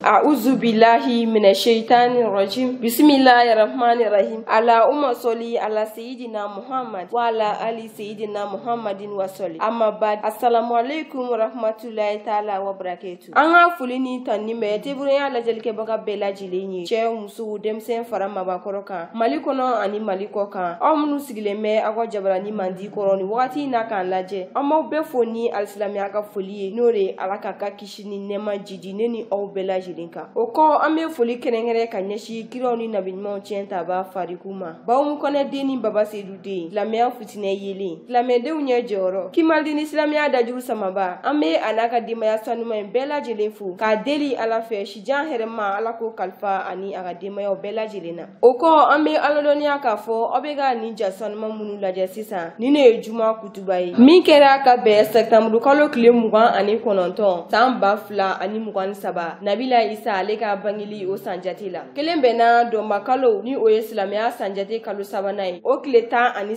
A'udhu billahi minash shaitani rajim. Bismillahir rahmanir rahim. Allahumma salli ala sayyidina Muhammad wa ala ali sayyidina Muhammadin wa salli. Amma ba'd. Assalamu alaikum wa rahmatullahi ta'ala wa barakatuh. An ka foli ni tanni bɛ teburunya lajɛlikɛbaga bɛɛ lajɛlen ye. Cɛ, muso, denmisɛn fara mabakɔrɔ kan. Mali kɔnɔ ani Mali kɔ kan. Aw minnu sigilen bɛ aw ka jabarani mandi kɔrɔ ni wagati in na k'an lajɛ. An b'aw bɛɛ fo ni alisilamɛya ka foli ye. N'o de ye Ala k'a ka kisi ni nɛɛma jidi ne ni aw bɛɛ lajɛlen kan. O kɔ an bɛ foli kɛrɛnkɛrɛn ka ɲɛsin kiraw ni nabiɲumanw tiɲɛ taba fariku ma. Bawu kɔnɛ den ni Baba Sedu den, silamɛya fitinɛ yelen, silamɛdenw ɲɛ jɔyɔrɔ, kimaldi ni silamɛya dajuru samaba. An bɛ a n'a ka denbaya sanuman in bɛɛ lajɛlen fo k'a deli Ala fɛ sijan hɛrɛma Ala k'o kalifa ani a ka denbayaw bɛɛ lajɛlen na. O kɔ an bɛ aladɔnniya k'a fɔ aw bɛ ka nin ja sanuman minnu lajɛ sisan, nin de ye juma kutuba ye min kɛra ka bɛn sɛtanburu kalo tile 29 san 2023 Nabila Isa ale ka bangeli o sanjate la. Kelen bɛnna dɔnba kalo ni o ye silamɛya sanjate kalo sabanan ye, o tile 13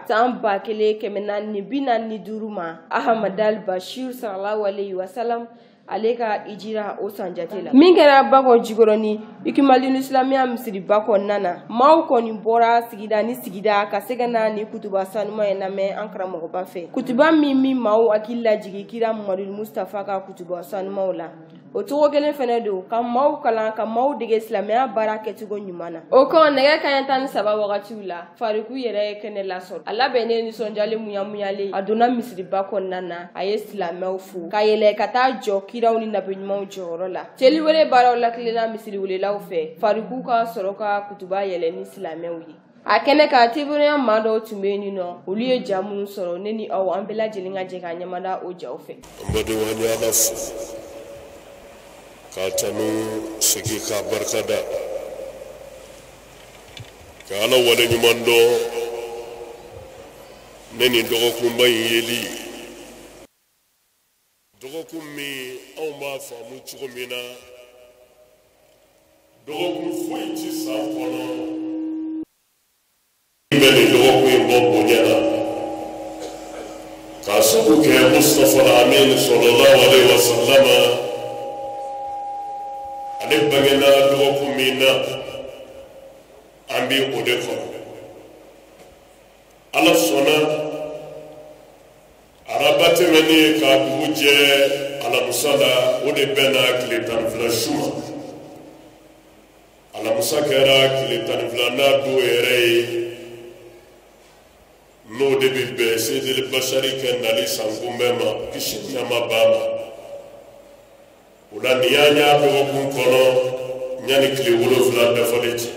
san 1445 ma Ahamadal Bashir sallallahu alayhi wa sallam ale ka ijira o sanjate la. Min kɛra Bakɔ Jikɔrɔni Ikimalinu silamɛya misiriba kɔnɔna na, maaw kɔni bɔra sigida ni sigida ka se ka na ni kutuba sanuman in lamɛn an karamɔgɔba fɛ. Kutuba min maaw hakili lajigin kira Mamadu Mustafa ka kutuba sanumanw la. O cogo kelen fɛnɛ don ka maaw kalan ka maaw dege silamɛya baara kɛcogo ɲuman na. O kɔ nɛgɛ kanɲɛ 13 wagatiw la, Fariku yɛrɛ ye kɛnɛ lasɔrɔ. A labɛnnen nisɔndiyalen muɲamuyalen, a donna misiriba kɔnɔna na, a ye silamɛw fo ka yɛlɛ ka taa jɔ kiraw ni nabiɲumanw jɔyɔrɔ la. Seliwele baaraw lakilenna misiriwelelaw fɛ, Fariku ka sɔrɔ ka kutuba yɛlɛ ni silamɛw ye. A kɛnɛ kan teburunya maa dɔw tun bɛ yen nɔ, olu ye ja minnu sɔrɔ, ne ni aw an bɛɛ lajɛlen ka jɛ ka ɲɛmada o jaw fɛ. An badenw, an ye Ala fo k'a tanu, segi k'a barikada, ka Ala waleɲuman dɔn ne nin dɔgɔkunba in yeli, dɔgɔkun min anw b'a faamu cogo min na, dɔgɔkun foyi ti san kɔnɔ min bɛ nin dɔgɔkun in bɔ bonya na, k'a sabu kɛ Mustafa Amin sallallahu alaihi wa sallama ale bangena dɔgɔkun min na, an bɛ o de kɔnɔ. Ala sɔnna araba tɛmɛnen k'a dugu jɛ alamisa la, o de bɛnna tile 12 su ma. Alamisa kɛra tile 12nan don yɛrɛ ye, n'o de bɛ bɛn Seydili Bashari kɛ nali sankunbɛn ma, kisi nɛɛma b'a ma. O la nin y'an y'a dɔgɔkun kɔnɔ yanni tile 7 dafalen cɛ.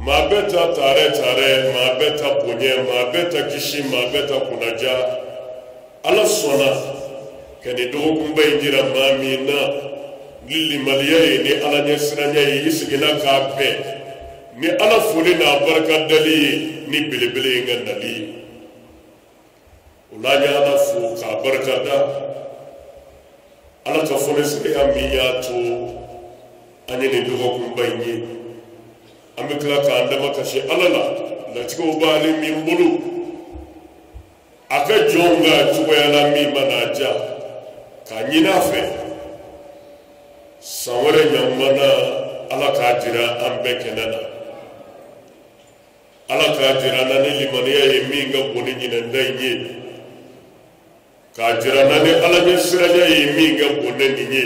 Maa bɛɛ ta taarɛ taarɛ, maa bɛɛ ta bonya, maa bɛɛ ta kisi, maa bɛɛ ta kunnaja. Ala sɔnna ka nin dɔgɔkunba in jira maa min na ni limaniya ye, ni Ala ɲɛsiranya ye, i seginna k'a bɛn ni Ala foli n'a barika dali ye, ni belebele in ka nali ye. O la an ye Ala fo k'a barika da. Ala ka fɔnisireya min y'a to an ye nin dɔgɔkunba in ye, an bɛ tila k'an dama kasi Ala la, latigɛw b'ale min bolo, a ka jɔnw ka cogoya la min mana diya, k'a ɲini a fɛ san wɛrɛ ɲakuma na, Ala k'a jira an bɛɛ kɛnɛ na. Ala k'a jira an na ni limaniya ye min ka bon ni ɲinɛnda in ye, k'a jira an na ni Ala ɲɛsiranya ye min ka bon ni nin ye,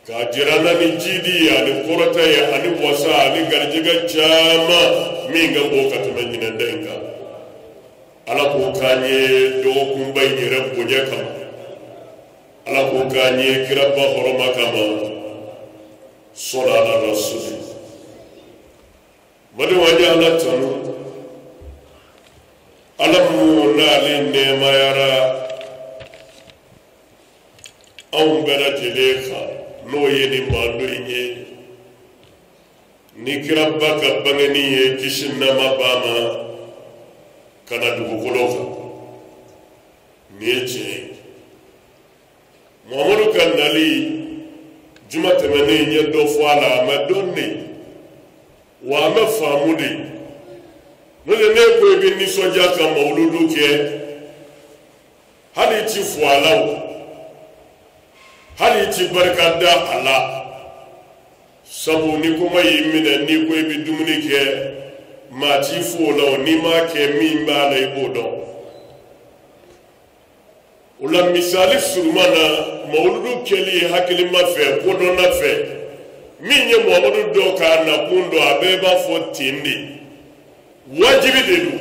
k'a jira an na ni jidi ye ani kɔrɔta ye ani wasa ani garijɛgɛ caman min ka bon ka tɛmɛ ɲinɛnda in kan. Ala k'o k'an ye dɔgɔkunba in yɛrɛ bonya kama, Ala k'o k'an ye kiraba hɔrɔma kama, sɔlɔ ala rasuli. Badenw, an ye Ala tanu, Ala mun n'ale nɛɛmayara anw bɛɛ lajɛlen kan, n'o ye nin mando in ye, ni kiraba ka bangeni ye kisi nɛɛma b'a ma ka na dugukolo kan. Nin ye tiɲɛ ye. Muhamadu ka nali juma tɛmɛnen n ye dɔ fɔ a la, a ma dɔn de, wa a ma faamu de. N'o tɛ ne ko i bɛ nisɔndiya ka mawuludu kɛ, hali i ti fo a la o. Hali i ti barika da a la, sabu ni kɔngɔ y'i minɛ, n'i ko i bɛ dumuni kɛ, maa t'i fo o la o, n'i m'a kɛ min b'a la i b'o dɔn. O la misali surunman na, mawuludu kɛli hakilima fɛ, kodɔnna fɛ, min ye Muhamadu dɔn k'a nakun dɔn, a bɛɛ b'a fɔ ten de, wajibi de don,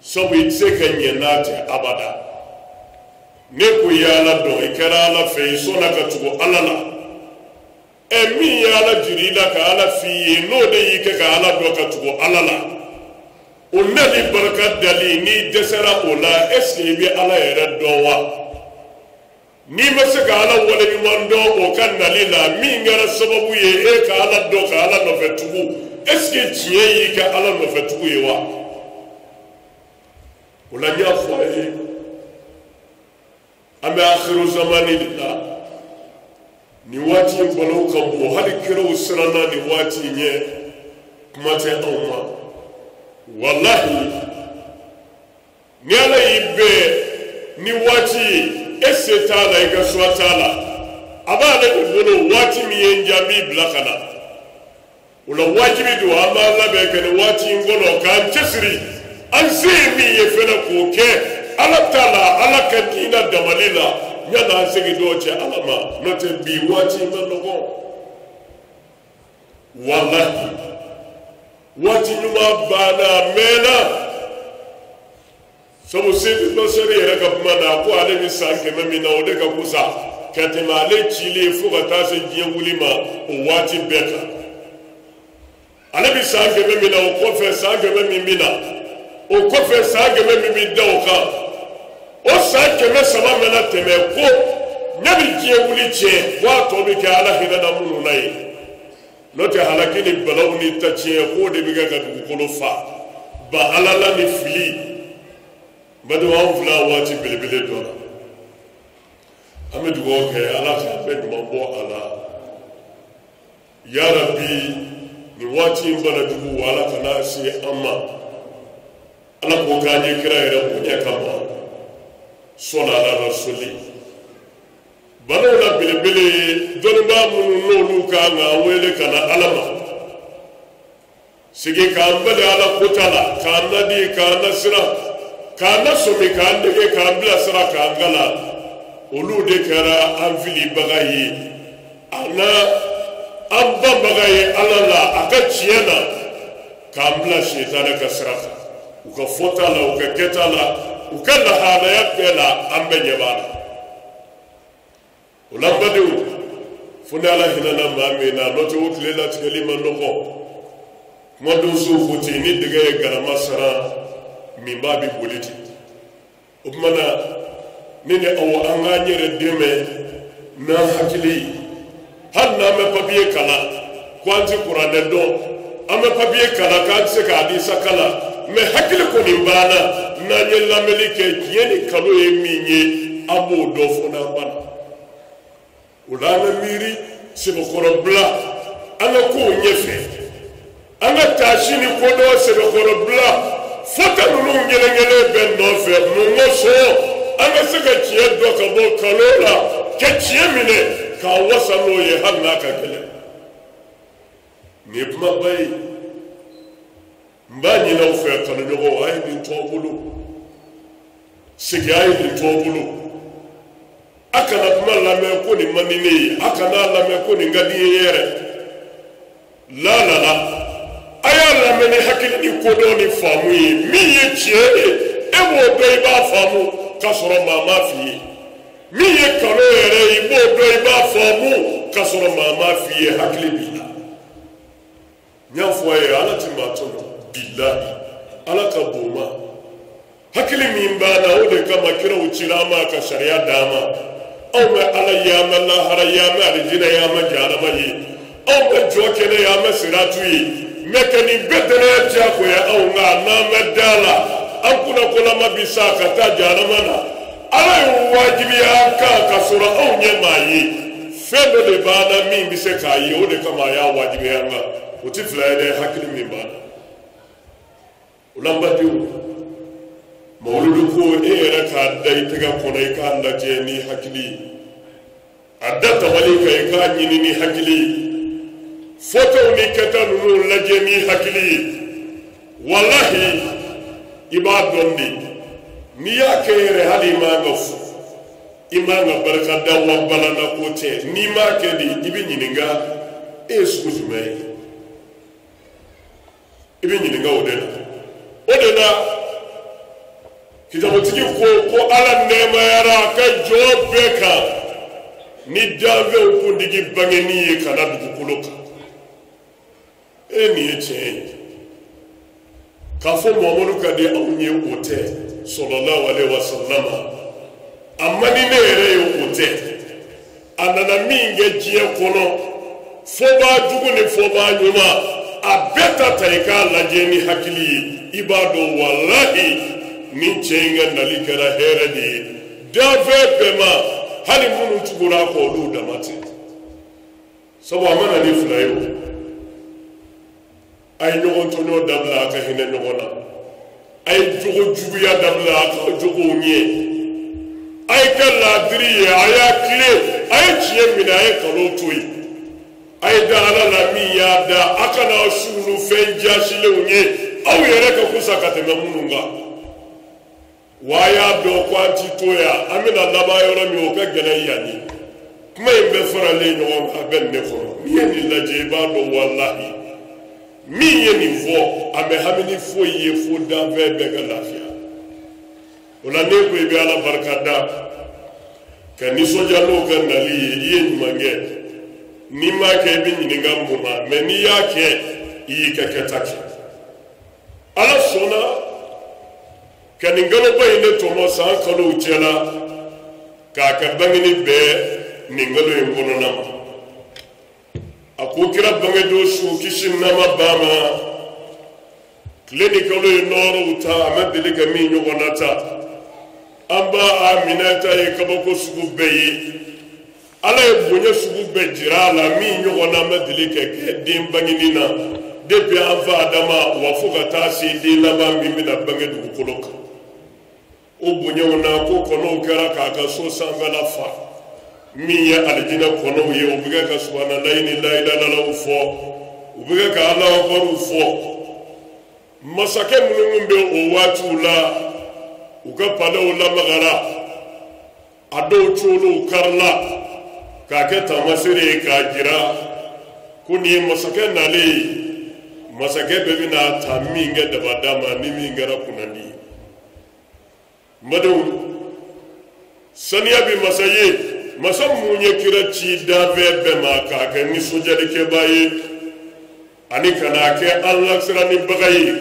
sabu i tɛ se ka ɲɛ n'a tɛ abada. Ne ko i ye Ala dɔn, i kɛra Ala fɛ, i sɔnna ka tugu Ala la. Ɛ min ye Ala jira i la ka Ala f'i ye, n'o de y'i kɛ ka Ala dɔn ka tugu Ala la, o nali barika dali, n'i dɛsɛra o la, est ce que i bɛ Ala yɛrɛ dɔn wa? N'i ma se ka Ala waleɲuman dɔn o ka nali la, min kɛra sababu ye e ka Ala dɔn ka Ala nɔfɛ tugu, est ce que tiɲɛ y'i ka Ala nɔfɛ tugu ye wa? O la n y'a fɔ a ye, an bɛ akhiru zamani de la. Nin waati in balawu ka bon, hali kiraw siranna nin waati in ɲɛ, kuma tɛ anw ma. Walahi, ni Ala y'i bɛn ni waati ye, e se t'a la, i ka suwa t'a la, a b'ale de bolo. Waati min ye n diya, n b'i bila ka na. O la wajibi don an b'an labɛn ka nin waati in kɔnɔ, k'an cɛsiri, an se ye min ye fɛnɛ k'o kɛ Ala ta la, Ala ka diinɛ damali la, yanni an segin dɔw cɛ Ala ma. N'o tɛ bi waati ma nɔgɔn, walahi waati ɲuman banna a mɛnna. Sabu Seyidi Basari yɛrɛ ka kuma na, ko ale bɛ san 100 min na, o de ka fusa ka tɛmɛ ale cilen fo ka taa se diɲɛ wuli ma o waati bɛɛ kan. Ale bɛ san 100 min na, o kɔfɛ san 100 min bɛ na, o kɔfɛ san 100 min bɛ da o kan, o san 300 mana tɛmɛ, ko ne bɛ diɲɛ wuli tiɲɛ, ko a tɔ bɛ kɛ Ala hinɛ na minnu na ye. N'o tɛ halaki ni balawu ni tatiɲɛ, k'o de bɛ kɛ ka dugukolo fa, ba Ala la ni fili. N badenw, anw filɛ waati belebele dɔ la, an bɛ dugawu kɛ Ala k'a bɛɛ ɲuman bɔ a la. Yarabi, nin waati in bana jugu, Ala kana se an ma, Ala k'o k'an ye kira yɛrɛ bonya kama, sɔnni ala rasuli. Banaw la belebele, dɔnnibaa minnu n'olu kan k'an wele ka na Ala ma, segin k'an bali Ala kota la, k'an nadi, k'an nasiran, k'an nasɔmi, k'an dege, k'an bilasira, k'an kalan, olu de kɛra an filibaga ye, a na an banbaga ye Ala la, a ka tiɲɛ na, k'an bila sitanɛ ka sira kan. U ka fɔta la, u ka kɛta la, u ka lahalaya bɛɛ la, an bɛɛ ɲɛ b'a la. O la n badenw, fo ni Ala hinɛna maa min na, n'o tɛ o tile latigɛli ma nɔgɔn. Kuma donsow ko ten, ni dɛgɛ ye galama sara, min b'a bɛ boli ten. O tuma na, ne ni aw, an k'an yɛrɛ dɛmɛ n'an hakili ye. Hali n'an bɛ papiye kalan ko an tɛ kuranɛ dɔn, an bɛ papiye kalan k'an tɛ se k'a hadisa kalan, mɛ hakili kɔni b'an na, n'an ye lamɛnni kɛ, tiɲɛ ni kalo ye min ye, an b'o dɔn fo n'an banna. O la an ka miiri sɛbɛkɔrɔbila, an ka kow ɲɛfɛ, an ka taasi ni kodɔn sɛbɛkɔrɔbila, fɔta ninnu kelen kelen bɛɛ nɔfɛ. Mun kosɔn an ka se ka tiɲɛ dɔn ka bɔ kalo la, ka tiɲɛ minɛ k'a wasa n'o ye, hali n'a ka gɛlɛn. Nin ye kumaba ye, n b'a ɲini aw fɛ kanuɲɔgɔnw, a ye nin to aw bolo, segin a ye nin to aw bolo. A kana kuma lamɛn ko nin man di ne ye, a kana lamɛn ko nin ka di n ye yɛrɛ. La la la, a y'a lamɛn ni hakili ni kodɔn ni faamu ye. Min ye tiɲɛ ye, e b'o dɔn, i b'a faamu k'a sɔrɔ maa m'a f'i ye. Min ye kalo yɛrɛ ye, i b'o dɔn, i b'a faamu k'a sɔrɔ maa m'a f'i ye, hakili b'i la. N y'a fɔ a ye, Ala ti maa tɔɲɔ, bilahi, Ala ka bon ma. Hakili min b'an na, o de kama kiraw cira an ma ka sariya d'an ma. Anw bɛ Ala ye, an bɛ lahara ye, an bɛ alijinɛ ye, an bɛ jahanama ye, anw bɛ jɔ kɛnɛ ye, an bɛ siratu ye. Mɛ ka nin bɛɛ danaya diyagoya anw kan, n'an bɛ da la, an kunnakolama bi sa ka taa jahanama na. Ala y'o wajibiya an kan ka sɔrɔ anw ɲɛ m'a ye. Fɛn dɔ de b'an na min bɛ se k'a ye, o de kama a y'a wajibiya an kan. O tɛ fila ye dɛ, hakili min b'an na. O la n badenw, mawuludu ko e yɛrɛ k'a da i tɛgɛ kɔnɔ, i k'a lajɛ ni hakili ye. A da tabali kan i k'a ɲini ni hakili ye, fɔtaw ni kɛta ninnu lajɛ ni hakili ye. Walahi i b'a dɔn de, n'i y'a kɛ yɛrɛ hali i man ka fo, i man ka barika da wa balana ko tɛ. N'i m'a kɛ de, i bɛ ɲininka e ye sugu jumɛn ye, i bɛ ɲininka o de la. O de la kitabutigi ko ko Ala nɛɛmayara a ka jɔn bɛɛ kan ni danfɛnw kuntigi bangeni ye ka na dugukolo kan. E nin ye tiɲɛ ye k'a fɔ Muhamadu ka di anw ye, o tɛ, sallallahu alaihi wa sallam. A man di ne yɛrɛ ye, o tɛ. A nana min kɛ diɲɛ kɔnɔ, fɔbaa jugu ni fɔbaa ɲuman, a bɛɛ ta ta i k'a lajɛ ni hakili ye, i b'a dɔn walahi nin cɛ in ka nali kɛra hɛrɛ de ye danfɛn bɛɛ ma, hali minnu tugura a kɔ olu dama tɛ. Sabu a ma na ni fila ye o. A ye ɲɔgɔn tɔɲɔ dabila, a ka hinɛ ɲɔgɔn na. A ye jogo juguya dabila, a ka jogow ɲɛ. A ye kɛ laadiri ye, a y'a tilen, a ye tiɲɛ minɛ, a ye nkalon to yen. A ye da Ala la min y'a da, a kana su ni fɛn jasilenw ye aw yɛrɛ ka kusa ka tɛmɛ minnu kan. Wa a y'a dɔn ko an ti to yan, an bɛna laban yɔrɔ min o ka gɛlɛn yanni. Kuma in bɛɛ faralen ɲɔgɔn kan, a bɛ nin de kɔnɔ. N'i ye nin lajɛ, i b'a dɔn walahi min ye nin fɔ, a bɛ hami ni foyi ye fo danfɛn bɛɛ ka lafiya. O la n'e ko i bɛ Ala barika da ka nisɔndiya n'o ka nali ye, i ye ɲuman kɛ. N'i m'a kɛ, i bɛ ɲininka mun na, mɛ n'i y'a kɛ, i y'i ka kɛta kɛ. Ala sɔnna ka nin kaloba in de tɔmɔ san kalow cɛla k'a ka bangeni bɛɛ nin kalo in kɔnɔna ma. A ko kira bangedon su kisi nama ba ma, tile ni kalo ye nɔɔrɔw ta, a ma deli ka min ɲɔgɔnna ta. An b'a Aminata ye kabako sugu bɛɛ ye, Ala ye bonya sugu bɛɛ jira a la min ɲɔgɔnna ma deli ka kɛ den bangeni na depuis an fa Adama wa fo ka taa se den laban min bɛna bange dugukolo kan. O bonyaw na, ko kɔnɔw kɛra k'a ka so sanfɛla fa, min ye alijinɛ kɔnɔw ye, u bɛ kɛ ka subahanallahi ni layilalalaw fɔ, u bɛ kɛ ka Alahu akibaruw fɔ. Masakɛ minnu bɛ o waatiw la, u ka palɛw lamagara, a dɔw coolow karila k'a kɛ taamasere ye k'a jira ko nin ye masakɛ nalen ye. Masakɛ bɛɛ bɛna ta min kɛ dabada ma ni min kɛra kunnandi ye. N badenw, saniya bɛ masa ye, masa mun ye kira ci danfɛn bɛɛ ma k'a kɛ nisɔndiyalikɛbaa ye ani ka n'a kɛ Ala sirannibaga ye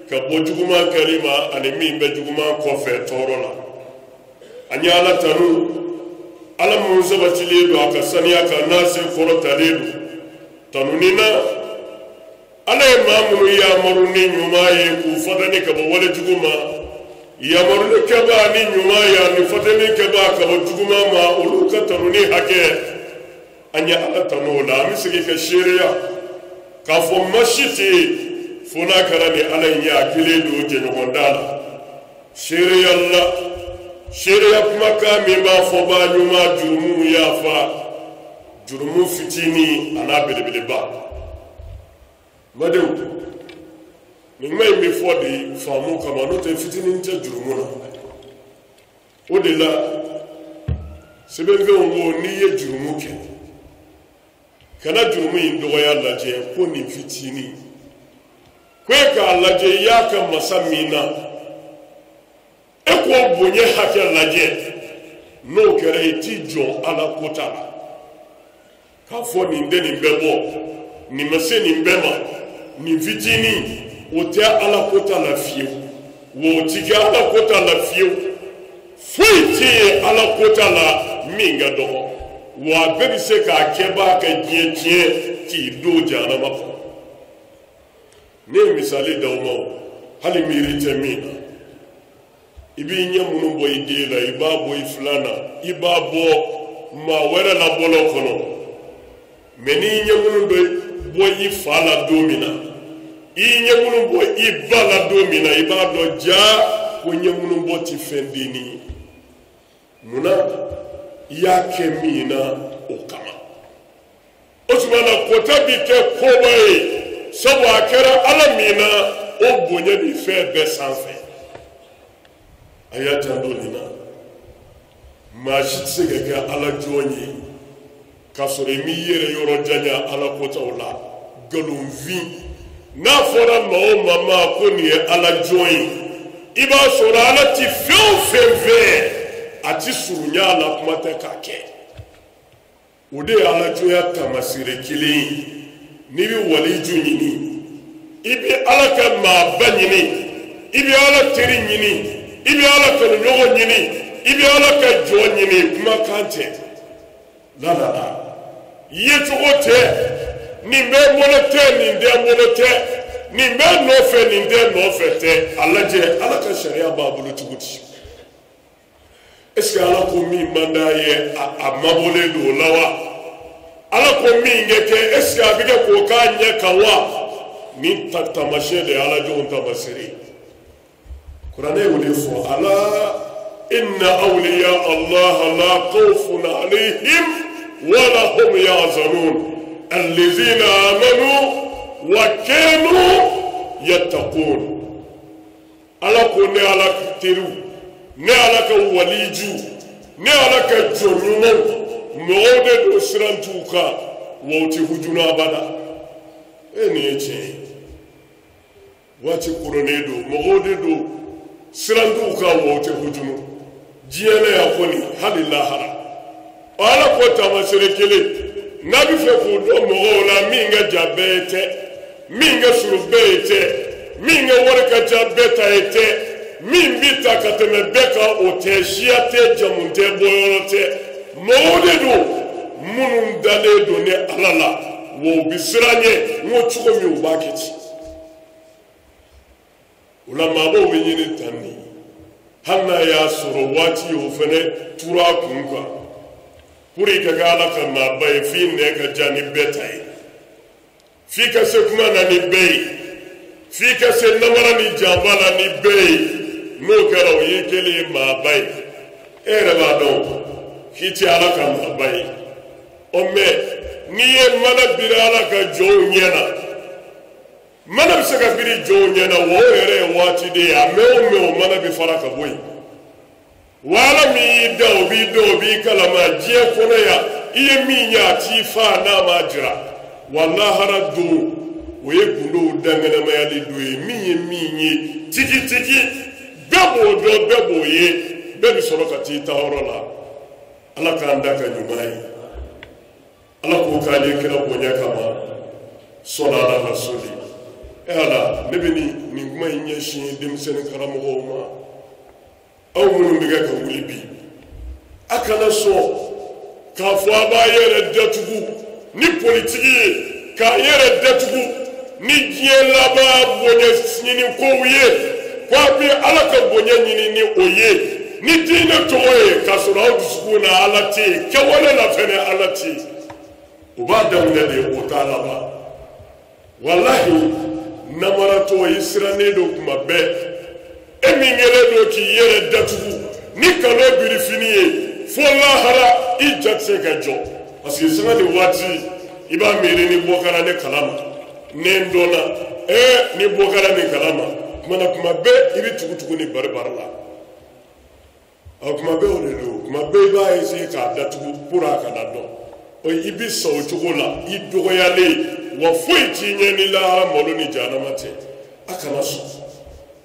ka bɔ juguman kɛli ma ani min bɛ juguman kɔfɛ tɔɔrɔ la. An ye Ala tanu, Ala mun sabatilen don a ka saniya kan n'a se kɔrɔtalen don tanuni na. Ala ye maa minnu yamaru ni ɲuman ye k'u fatani ka bɔ wale jugu ma, yamaruli kɛbaa ni ɲuman ye ani fatani kɛbaa ka bɔ juguman ma, olu ka tanuni hakɛ, an ye Ala tanu o la. An bɛ segin ka seereya k'a fɔ ma si tɛ yen fo n'a kɛra ni Ala in ye, a kelen don jɛɲɔgɔn da la. Seereya la, seereya kumakan min b'a fɔ b'a ɲuman jurumu yafa, jurumu fitinin a n'a belebeleba. Badenw, nin kuma in bɛ fɔ de faamu kama, n'o tɛ fitinin tɛ jurumu na. O de la sɛbɛnfɛnw ko n'i ye jurumu kɛ, kana jurumu in dɔgɔya lajɛ ko nin fitinin, ko e k'a lajɛ i y'a kɛ masa min na, e k'o bonya hakɛ lajɛ. N'o kɛra, i t'i jɔ Ala kota la k'a fɔ nin tɛ nin bɛɛ bɔ, nin ma se nin bɛɛ ma, nin fitinin, o tɛ Ala kota la fiyewu, wa o ti kɛ Ala kota la fiyewu. Foyi tɛ yen Ala kota la min ka dɔgɔ, wa a bɛɛ bɛ se k'a kɛbaa ka diɲɛ tiɲɛ k'i don jahanama kɔnɔ. Ne ye misali d'aw ma o, hali miiri tɛ min na. I b'i ɲɛ minnu bɔ i den la, i b'a bɔ i filan na, i b'a bɔ maa wɛrɛ la bɔlɔn kɔnɔ, mɛ n'i ɲɛ minnu bɛ bɔ i fa la don min na, i ɲɛ minnu bɔ i ba la don min na, i b'a dɔn jaa ko ɲɛ minnu bɔ ti fɛn denni ye. Munna? I y'a kɛ min na o kama. O tuma na kota bi kɛ koba ye, sabu a kɛra Ala min na, o bonya bi fɛn bɛɛ sanfɛ. A y'a janto nin na, maa si tɛ se ka kɛ Ala jɔn ye k'a sɔrɔ i m'i yɛrɛ yɔrɔ janya Ala kotaw la. Nkalonfin, n'a fɔra maa o maa ma ko nin ye Ala jɔn ye, i b'a sɔrɔ Ala ti fɛn o fɛn fɛ, a ti surunya a la, kuma tɛ k'a kɛ. O de ye alajɔnya taamasere kelen ye. N'i bɛ waliju ɲini, i bɛ Ala ka maaba ɲini, i bɛ Ala teri ɲini, i bɛ Ala kanuɲɔgɔn ɲini, i bɛ Ala ka jɔn ɲini, kumakan tɛ, la la la, yecogo tɛ, nin bɛ n bolo tɛ, nin tɛ n bolo tɛ, nin bɛ nɔfɛ, nin tɛ nɔfɛ tɛ. A lajɛ Ala ka sariya b'a bolo cogo di? Est-ce que Ala ko min man d'a ye, a mabɔlen don o la wa? Ala ko min kɛ kɛ, est-ce que a bɛ kɛ k'o k'a ɲɛ kan wa? Nin taamasiyɛn de ye Ala jɔnw taamasere. Kuranɛ y'o de fɔ, ala inna awliya Allah la khawfun alayhim wala hum yahzanun allazina amanu wa kanu yattaqun. Ala ko ne Ala teriw, ne Ala ka waliju, ne Ala ka jɔn ɲumanw, mɔgɔw de don siran t'u kan, wa u ti hujuna abada. E nin ye tiɲɛ ye, waati koronnen don, mɔgɔw de don siran t'u kan, wa u tɛ hujunu diɲɛ na yan kɔni, hali lahara. Ala ko taamasere kelen, n'a bɛ fɛ k'o dɔn mɔgɔw la, min ka jan bɛɛ ye tɛ, min ka surun bɛɛ ye tɛ, min ka wari ka ca bɛɛ ta ye tɛ, min bi ta ka tɛmɛ bɛɛ kan o tɛ, siya tɛ, jamu tɛ, bɔyɔrɔ tɛ. Mɔgɔw de don minnu dalen don ne Ala la, wa u bɛ siran ɲɛ, n ko cogo min u b'a kɛ ten. O la maabaw bɛ ɲini tan de, hali n'a y'a sɔrɔ waati o fɛnɛ tura a kun kan. Pour i ka kɛ Ala ka maaba ye, f'i nɛn ka diya ni bɛɛ ta ye, f'i ka se kuma na ni bɛɛ ye, f'i ka se namara ni janfa la ni bɛɛ ye. N'o kɛra, o y'i kɛlen ye maaba ye. E yɛrɛ b'a dɔn k'i tɛ Ala ka maaba ye. Ɔ mɛ n'i ye mana biri Ala ka jɔnw ɲɛ na, mana bɛ se ka biri jɔnw ɲɛ na, wa o yɛrɛ ye waati de ye, a mɛn o mɛn o mana bɛ fara ka bɔ yen. Wa Ala min y'i da, o b'i dɔn, o b'i kalama diɲɛ kɔnɔ yan, i ye min ye a t'i fa n'a m'a jira. Wa lahara don, o ye gundow dankɛnɛmayali don ye, min ye min ye tigitigi, bɛɛ b'o dɔn, bɛɛ b'o ye, bɛɛ bɛ sɔrɔ ka t'i taayɔrɔ la. Ala k'an da ka ɲuman ye, Ala k'o k'an ye kira bonya kama, sɔnni Ala rasuli. E Ala, ne bɛ nin kuma in ɲɛsin denmisɛnnin karamɔgɔw ma, aw minnu bɛ kɛ ka wuli bi, a kana sɔn k'a fɔ a b'a yɛrɛ datugu ni politiki ye, k'a yɛrɛ datugu ni diɲɛ laban bonya ɲini kow ye, ko a bɛ Ala ka bonya ɲini ni o ye, ni diinɛ tɔgɔ ye, k'a sɔrɔ aw dusukun na Ala tɛ yen, kɛwale la fɛnɛ Ala tɛ yen. O b'a daminɛ de, o t'a laban. Walahi, namaratɔ, i sirannen don kuma bɛɛ. E min kɛlen don k'i yɛrɛ datugu ni kalo birifini ye, fo lahara i ja tɛ se ka jɔ, parce que sanga ni waati i b'a miiri ni bɔ kɛra ne kalama, ne n dɔnna, ni bɔ kɛra nin kalama, kuma na kuma bɛɛ i bɛ tugu-tugu ni bari-bari la. A kuma bɛɛ o de don, kuma bɛɛ i b'a essayer k'a datugu pour a kana dɔn. Ɔ i bɛ sa o cogo la, i dɔgɔyalen, wa foyi t'i ɲɛ ni lahara malo ni jahanama tɛ. A kana sɔn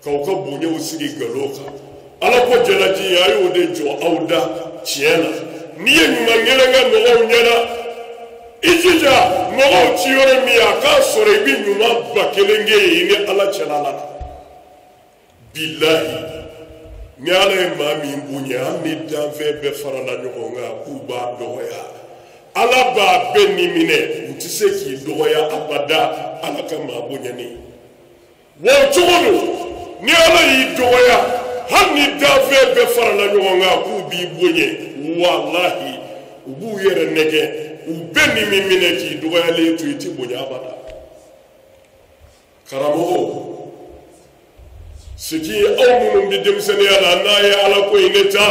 k'aw ka bonyaw sigi nkalon kan. Ala ko jalaji, a y'o de jɔ aw da tiɲɛ na. N'i ye ɲuman kelen kɛ mɔgɔw ɲɛna, i jija mɔgɔw ci yɔrɔ min, a k'a sɔrɔ i bɛ ɲuman 1000 kɛ yen i ni Ala cɛla la. Bilahi, ni Ala ye maa min bonya, hali ni danfɛn bɛɛ farala ɲɔgɔn kan k'u b'a dɔgɔya, Ala b'a bɛɛ ni minɛ, u tɛ se k'i dɔgɔya abada. Ala ka maa bonyanen wa o cogo don, ni Ala y'i dɔgɔya, hali ni danfɛn bɛɛ farala ɲɔgɔn kan k'u b'i bonya, walahi u b'u yɛrɛ nɛgɛ, u bɛɛ ni min minɛ k'i dɔgɔyalen to, i tɛ bonya abada. Karamɔgɔw, ce qui aw minnu bɛ denmisɛnninya la, n'a ye Ala ko in ne ta,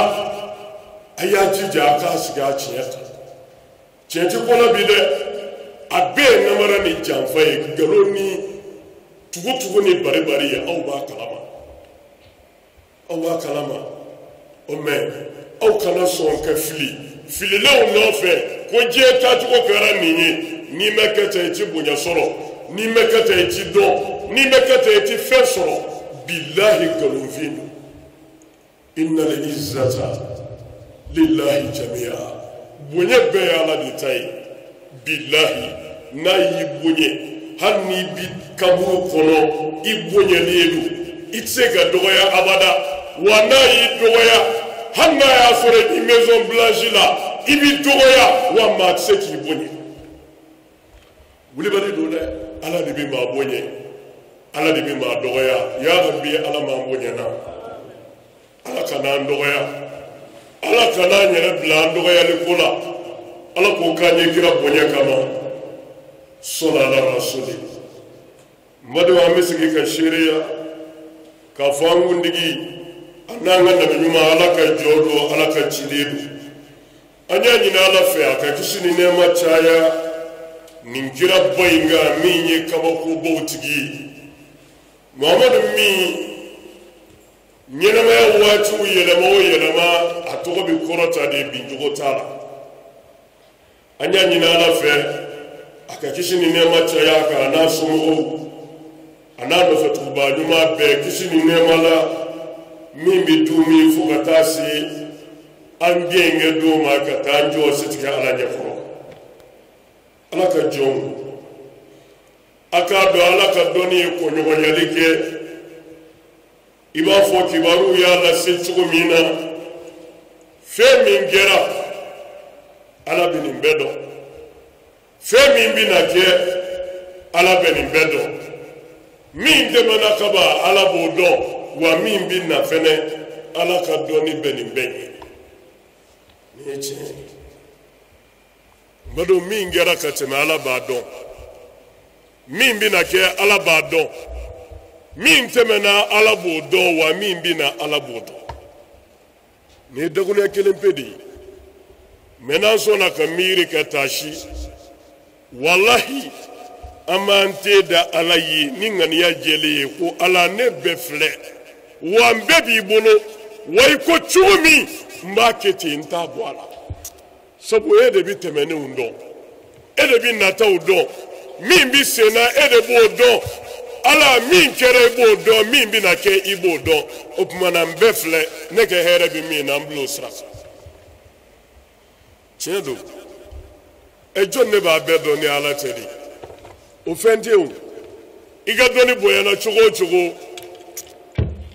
A y'a jija a k'a sigi a tiɲɛ kan. Tiɲɛ ti ko la bi dɛ, a bɛɛ ye namara ni janfa ye, nkalon ni tugutugu ni baribari ye. Aw b'a kalama, aw b'a kalama. O mɛ aw kana sɔn ka fili fililenw nɔfɛ ko diɲɛ taacogo kɛra nin ye. N'i ma kɛ ten i ti bonya sɔrɔ, n'i ma kɛ ten i ti dɔn, n'i ma kɛ ten i ti fɛn sɔrɔ. Bilahi nkalonfin don. Innal izzata lillahi jami'a, bonya bɛɛ ye Ala de ta ye. Bilahi n'a y'i bonya, hali n'i bi kaburu kɔnɔ i bonyalen don, i tɛ se ka dɔgɔya abada. Wa n'a y'i dɔgɔya, hali n'a y'a sɔrɔ i bɛ maison blanche la, i b'i dɔgɔya, wa maa tɛ se k'i bonya. Wulibali don dɛ, Ala de bɛ maa bonya, Ala de bɛ maa dɔgɔya. Ya Rabbi, Ala m'an bonya na, Ala kana an dɔgɔya, Ala kana an yɛrɛ bila an dɔgɔyali ko la. Ala k'o k'an ye kira bonya kama. Sɔlɔ ala rasuli. N badenw, an bɛ segin ka seereya k'a fɔ an kuntigi a n'an ka nabi ɲuman, Ala ka jɔ don, Ala ka ciden don. An y'a ɲini Ala fɛ a ka kisi ni nɛɛma caya nin kiraba in kan, min ye kabakobaw tigi ye, Muhamadu min ɲɛnɛmaya waatiw yɛlɛma o yɛlɛma, a tɔgɔ bɛ kɔrɔta de, bincogo t'a la. An y'a ɲini Ala fɛ a ka kisi ni nɛɛma caya a kan, a n'a somɔgɔw, a n'a nɔfɛtugubaa ɲuman bɛɛ, kisi ni nɛɛma la min bɛ dun fo ka taa se an gɛnkɛ don ma, ka taa an jɔ setigi Ala ɲɛkɔrɔ. Ala ka jɔnw, a k'a dɔn Ala ka dɔnni ye kɔɲɔgɔnyali kɛ. I b'a fɔ kibaruw y'a lase cogo min na, fɛn min kɛra Ala bɛ nin bɛɛ dɔn, fɛn min bɛna kɛ Ala bɛ nin bɛɛ dɔn, min tɛmɛna kaban Ala b'o dɔn, wa min bɛ na fɛnɛ Ala ka dɔnni bɛ nin bɛɛ ye. Nin ye tiɲɛ ye. N badenw, min kɛra ka tɛmɛ Ala b'a dɔn, min bɛna kɛ Ala b'a dɔn, min tɛmɛna Ala b'o dɔn, wa min bɛna Ala b'o dɔn. Nin ye dakuruɲɛ kelen pe de ye. Mɛ n'an sɔnna ka miiri ka taasi, walahi an b'an te da Ala ye ni ŋaniya jɛlen ye ko Ala ne bɛɛ filɛ, wa n bɛɛ b'i bolo, wa i ko cogo min n b'a kɛ ten, n t'a bɔ a la. Sabu e de bɛ tɛmɛnenw dɔn, e de bɛ nataw dɔn, min bɛ sen na e de b'o dɔn. Ala min kɛra i b'o dɔn, min bɛna kɛ i b'o dɔn. O tuma na n bɛɛ filɛ, ne ka hɛrɛ bɛ min na, n bil'o sira kan. Tiɲɛ don. Ɛ jɔn ne b'a bɛɛ dɔn ni Ala tɛ de? O fɛn tɛ o. I ka dɔnni bonyana cogo o cogo,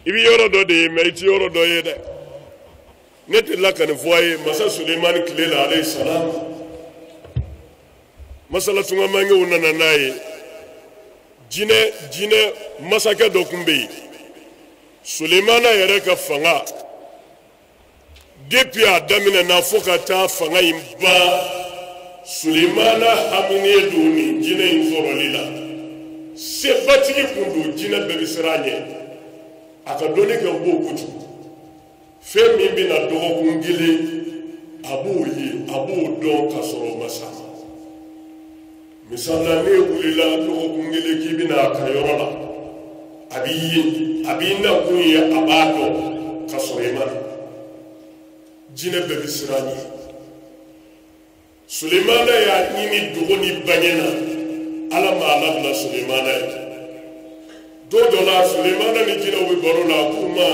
i bɛ yɔrɔ dɔ de ye, mɛ i tɛ yɔrɔ dɔ ye dɛ. Ne delila ka nin fɔ a ye masa Sulemani tile la, alayhi salam. Masala tungamangew nana n'a ye. Jinɛ masakɛ dɔ tun bɛ yen. Sulemana yɛrɛ ka fanga depuis a daminɛ na fo ka taa fanga in ban, Sulemana haminen don nin jinɛ in sɔrɔli la. Sebatigi kun don, jinɛ bɛɛ bɛ siran a ɲɛ. A ka dɔnni ka bon kojugu. Fɛn min bɛna dɔgɔkun kelen, a b'o ye, a b'o dɔn ka sɔrɔ o ma s'a ma. Misali la, n'e wulila dɔgɔkun kelen k'i bɛna a ka yɔrɔ la, a b'i ye, a b'i nakun ye, a b'a dɔn ka sɔrɔ i ma na. Jinɛ bɛɛ bɛ siran ɲɛ. Sulemana y'a ɲini dogo ni bange na, Ala m'a labila Sulemana ye. Don dɔ la, Sulemana ni jinɛw bɛ baro la, a k'u ma,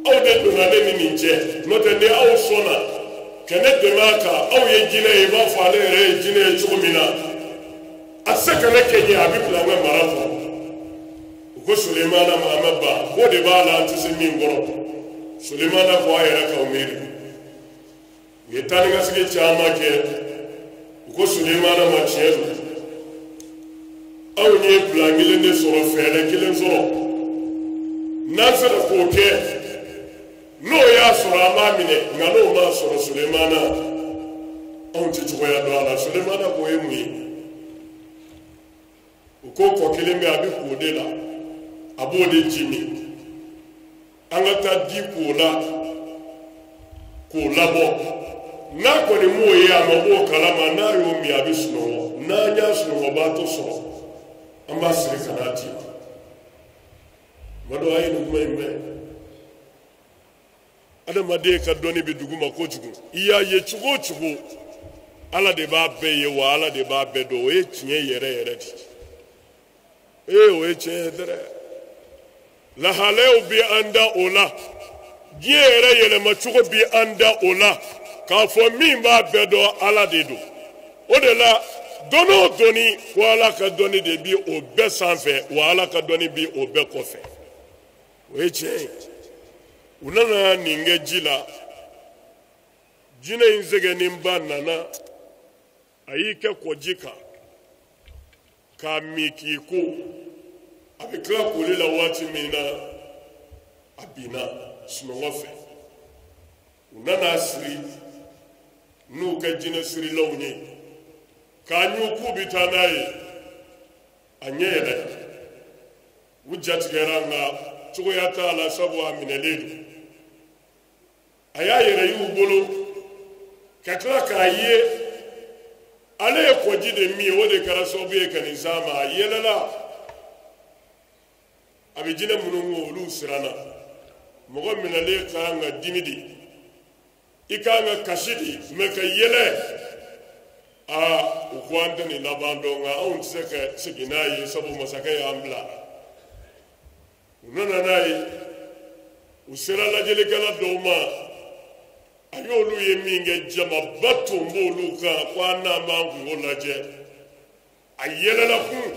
aw de donna ne ni nin cɛ, n'o tɛ ni aw sɔnna ka ne dɛmɛ a kan, aw ye jinɛ ye, i b'a fɔ ale yɛrɛ ye jinɛ ye cogo min na, a tɛ se ka ne kɛ ɲɛ, a bɛ bila an ka mara kɔnɔ. U ko Sulemana ma, a ma ban, k'o de b'a la, an tɛ se min kɔrɔ. Sulemana ko a yɛrɛ k'aw miiri. U ye taa ni ka segin caman kɛ. U ko Sulemana ma, tiɲɛ don, anw ye plan kelen de sɔrɔ, fɛɛrɛ kelen sɔrɔ, n'an sera k'o kɛ, n'o y'a sɔrɔ an b'a minɛ, nka n'o m'a sɔrɔ Sulemana, anw tɛ cogoya dɔn a la. Sulemana k'o ye mun ye? U ko kɔ kelen bɛ, a bɛ k'o de la, a b'o de ji min, an ka taa di k'o la, k'o labɔ n'a kɔni m'o ye a ma b'o kalama n'a y'o min a bɛ sunɔgɔ n'an y'a sunɔgɔbaatɔ sɔrɔ an b'a siri ka n'a d'i ma madɔ a ye nin kuma in mɛn adamaden ka dɔnni bɛ dugu ma kojugu i y'a ye cogo o cogo ala de b'a bɛɛ ye wa ala de b'a bɛɛ dɔn o ye tiɲɛ yɛrɛ yɛrɛ de ye ee o ye tiɲɛ ye dɛrɛ lahalayaw bɛ an da o la diɲɛ yɛrɛ yɛlɛmacogo bɛ an da o la k'a fɔ min b'a bɛɛ dɔn ala de don o de la dɔnni o dɔnni ko ala ka dɔnni de bi o bɛɛ sanfɛ wa ala ka dɔnni bi o bɛɛ kɔfɛ o ye tiɲɛ ye u nana nin kɛ ji la jinɛ in sɛgɛnnenba nana a y'i kɛ kɔji kan k'a min k'i ko a bɛ tila koli la waati min na a binna sunɔgɔ fɛ u nana a siri n'u ka jinɛ sirilaw ye k'a ɲu k'u bɛ taa n'a ye a ɲɛ yɛlɛ u jatigɛra nka cogoya t'a la sabu a minɛlen don a y'a yɛrɛ y'u bolo ka tila k'a ye ale ye kɔji de min o de kɛra sababu ye ka nin s'a ma a yɛlɛla a bɛ jinɛ minnu ko olu siranna mɔgɔ minɛlen ka kan ka dimi de i ka kan ka kasi de mɛ ka yɛlɛ aa u ko an tɛ nin laban dɔn nka anw tɛ se ka segin n'a ye sabu masakɛ y'an bila u nana n'a ye u sera lajɛlikɛla dɔw ma a y'olu ye min kɛ jamaba ton b'olu kan ko an n'an b'an kungo lajɛ a yɛlɛla kun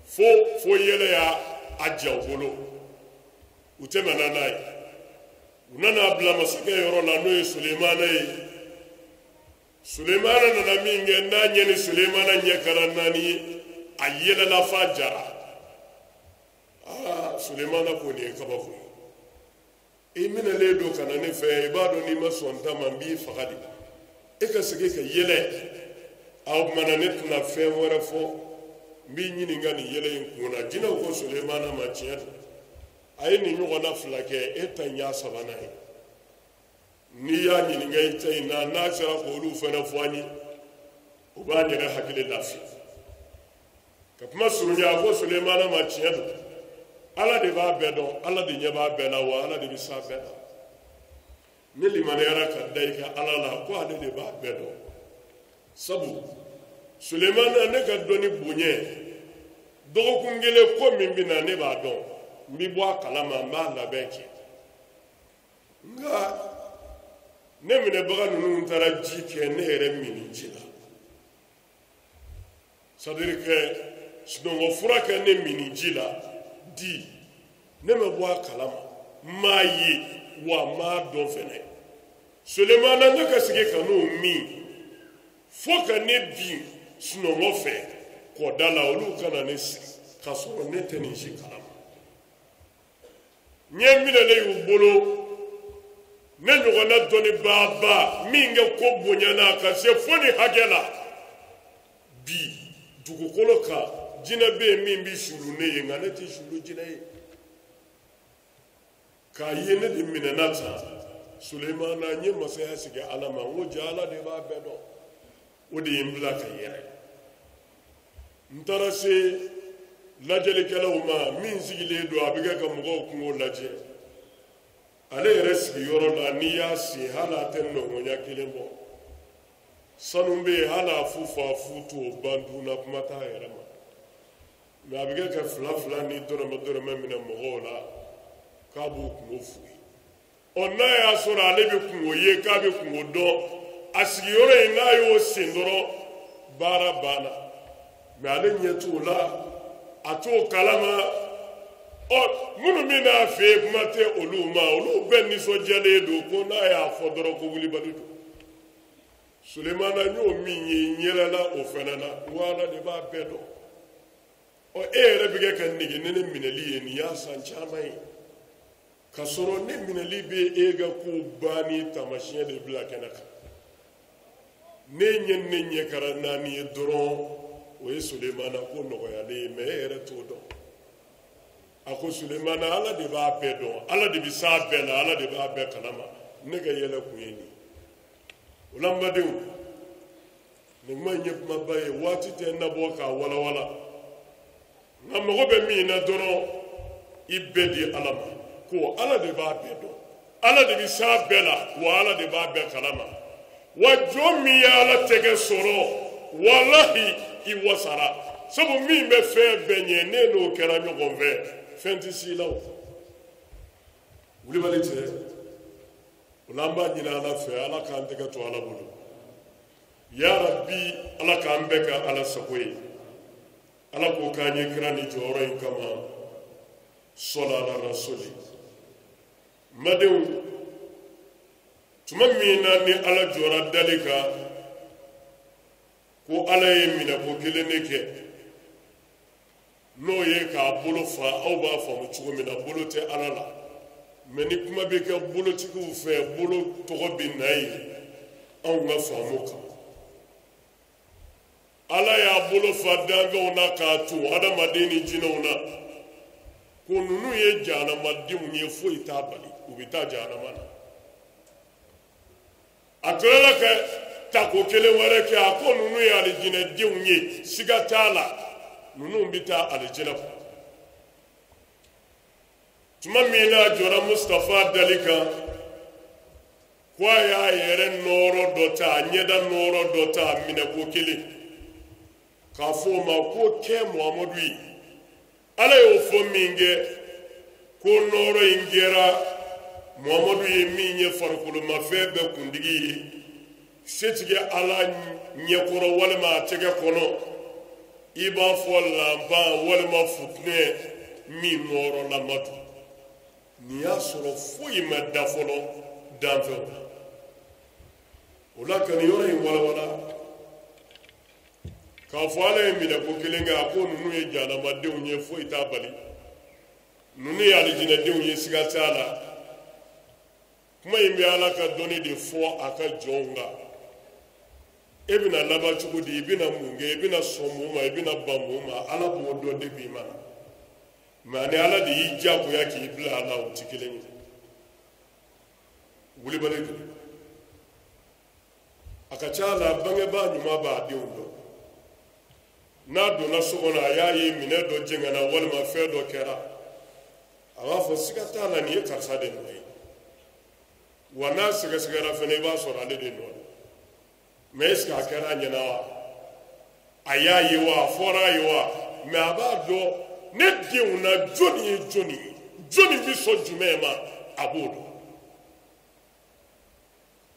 fo yɛlɛ y'a a ja u bolo u tɛmɛna n'a ye u nana bila masakɛ yɔrɔ la n'o ye sulemana ye sulemana nana min kɛ n'a ɲɛ ni sulemana ɲɛ kɛra naani ye a yɛlɛla f'a jara aa sulemana ko nin ye kabako ye i minɛlen don ka na ne fɛ i b'a dɔn n'i ma sɔn n ta ma n b'i faga de e ka segin ka yɛlɛ a o tuma na ne tɛna fɛn wɛrɛ fɔ n b'i ɲininka nin yɛlɛ in kun na jinɛw ko sulemana ma tiɲɛ don a ye nin ɲɔgɔnna fila kɛ e ta in y'a sabanan ye n'i y'a ɲininka i ta in na n'a sera k'olu fana fɔ an ye o b'an yɛrɛ hakili lafiya ka kuma surunya a ko sulemana ma tiɲɛ don ala de b'a bɛɛ dɔn ala de ɲɛ b'a bɛɛ la wa ala de bɛ s'a bɛɛ la ne limaniyara ka da i ka ala la ko ale de b'a bɛɛ dɔn sabu sulemana ne ka dɔnni bonya dɔgɔkun kelen ko min bɛ na ne b'a dɔn n bɛ bɔ a kalama n b'a labɛn kɛ nka ne minɛbaga ninnu taara ji kɛ ne yɛrɛ minni ji la c'est-à-dire que sunɔgɔ fura kɛ ne minni ji la di ne ma bɔ a kalama n m'a ye wa n m'a dɔn fɛnɛ sulemana ne ka sigi ka n'o min fo ka ne bin sunɔgɔ fɛ kɔda la olu ka na ne sigi k'a sɔrɔ ne tɛ nin si kalama n ye minɛlen y'u bolo ne ɲɔgɔnna dɔnnibaaba min kɛ ko bonyana ka se fo nin hakɛ la bi dugukolo kan jinɛ bɛ yen min bɛ sulu ne ye nka ne tɛ sulu jinɛ ye k'a ye ne de minɛna tan sulemana n ye masaya sigi ala ma n ko ja ala de b'a bɛɛ dɔn o de ye n bila ka yɛlɛ n taara se lajɛlikɛlaw ma min sigilen don a bɛ kɛ ka mɔgɔw kungo lajɛ ale yɛrɛ sigiyɔrɔ la n'i y'a sen hali a tɛ nɔngɔnya kelen bɔ sanu bɛ yen hali a fu fɔ a fu t'o ban dun na kuma t'a yɛrɛ ma mɛ a bɛ kɛ ka fila fila ni dɔrɔmɛ dɔrɔmɛ minɛ mɔgɔw la k'a b'u kungo f'u ye ɔ n'a y'a sɔrɔ ale bɛ kungo ye k'a bɛ kungo dɔn a sigiyɔrɔ in n'a y'o sen dɔrɔn baara banna mɛ ale ɲɛ t'o la a t'o kalama ɔ minnu bɛ n'a fɛ yen kuma tɛ olu ma olu bɛɛ nisɔndiyalen don ko n'a y'a fɔ dɔrɔn ko wulibali don sulemana n y'o min ye n yɛlɛla o fana na n ko ala de b'a bɛɛ dɔn ɔ e yɛrɛ bɛ kɛ ka nege ne ne minɛli ye nin y'a san caman ye k'a sɔrɔ ne minɛli bɛ e ka ko banni taamasiyɛn de bila kɛnɛ kan ne ɲɛ ne ɲɛ kɛra naani ye dɔrɔn o ye sulemana ko nɔgɔyalen ye mɛ e yɛrɛ t'o dɔn a ko sulemana ala de b'a bɛɛ dɔn ala de bɛ s'a bɛɛ la ala de b'a bɛɛ kalama Ne ka yɛlɛ kun ye nin. O la n badenw, nin kuma in ye kumaba ye, waati tɛ nabɔ k'a walawala, nka mago bɛ min na dɔrɔn, i bɛɛ di Ala ma, ko Ala de b'a bɛɛ dɔn, Ala de bɛ s'a bɛɛ la, wa Ala de b'a bɛɛ kalama. Wa jɔn min ye Ala tɛgɛ sɔrɔ, walahi i wasara, sabu min bɛ fɛn bɛɛ ɲɛ, ne n'o kɛra ɲɔgɔn fɛ, fɛn tɛ s'i la o. Wulibali tɛ. O la an b'a ɲini Ala fɛ, Ala k'an tɛgɛ to Ala bolo. Ya Rabbi, Ala k'an bɛɛ kɛ Ala sago ye. Ala k'o k'an ye kira ni jɔyɔrɔ in kama. Sɔla ala rasuli. N badenw, tuma min na ni Ala jɔra dali kan, ko Ala ye minɛko kelen de kɛ, n'o ye k'a bolo fa, aw b'a faamu cogo min na, bolo tɛ Ala la. Mɛ ni kuma bɛ kɛ bolotigiw fɛ, bolo tɔgɔ bɛ na yen anw ka faamu kan. Ala y'a bolo fa danfɛnw na k'a to adamaden ni jinɛw na, ko ninnu ye jahanamadenw ye, foyi t'a bali, u bɛ taa jahanama na. A tilala ka tako kelen wɛrɛ kɛ, a ko ninnu ye alijinɛdenw ye, siga t'a la, ninnu bɛ taa alijinɛ kɔnɔ. Tuma min n'a jɔra Mustapha dali kan, ko a y'a yɛrɛ nɔɔrɔ dɔ ta, a ɲɛda nɔɔrɔ dɔ ta, a minɛko kelen, k'a fɔ o ma ko kɛ Muhamadu ye. Ala y'o fɔ min kɛ, ko nɔɔrɔ in kɛra Muhamadu ye min ye farikolomafɛn bɛɛ kuntigi ye, setigi Ala ɲɛkɔrɔ walima a tɛgɛ kɔnɔ, i b'a fɔ lanpan walima futinɛ min nɔɔrɔlama don. Nin y'a sɔrɔ foyi ma da fɔlɔ danfɛnw na. O la ka nin yɔrɔ in walawala k'a fɔ Ala ye minɛko kelen kɛ, a ko ninnu ye jahanamadenw ye, foyi t'a bali, ninnu ye alijinɛdenw ye, siga t'a la. Kuma in bɛ Ala ka dɔnni de fɔ a ka jɔnw kan. E bɛna laban cogo di, i bɛna mun kɛ, i bɛna sɔn mun ma, i bɛna ban mun ma, Ala b'o dɔn depuis i ma na. Mɛ ani Ala de y'i diyagoya k'i bila a la, o tɛ kelen ye. Wulibali don. A ka ca la, bangebaa ɲuman b'a denw dɔn. N'a donna so kɔnɔ, a y'a ye minɛ dɔ jɛngɛnna walima fɛn dɔ kɛra, a b'a fɔ siga t'a la, nin ye karisa de nɔ ye. Wa n'a sɛgɛsɛgɛra fɛnɛ, i b'a sɔrɔ ale de nɔ ye. Mɛ est ce que a kɛra a ɲɛna wa? A y'a ye wa? A fɔra a ye wa? Mɛ a b'a dɔn ne denw na jɔnni ye jɔnni ye, jɔnni bɛ sɔn jumɛn ma, a b'o dɔn.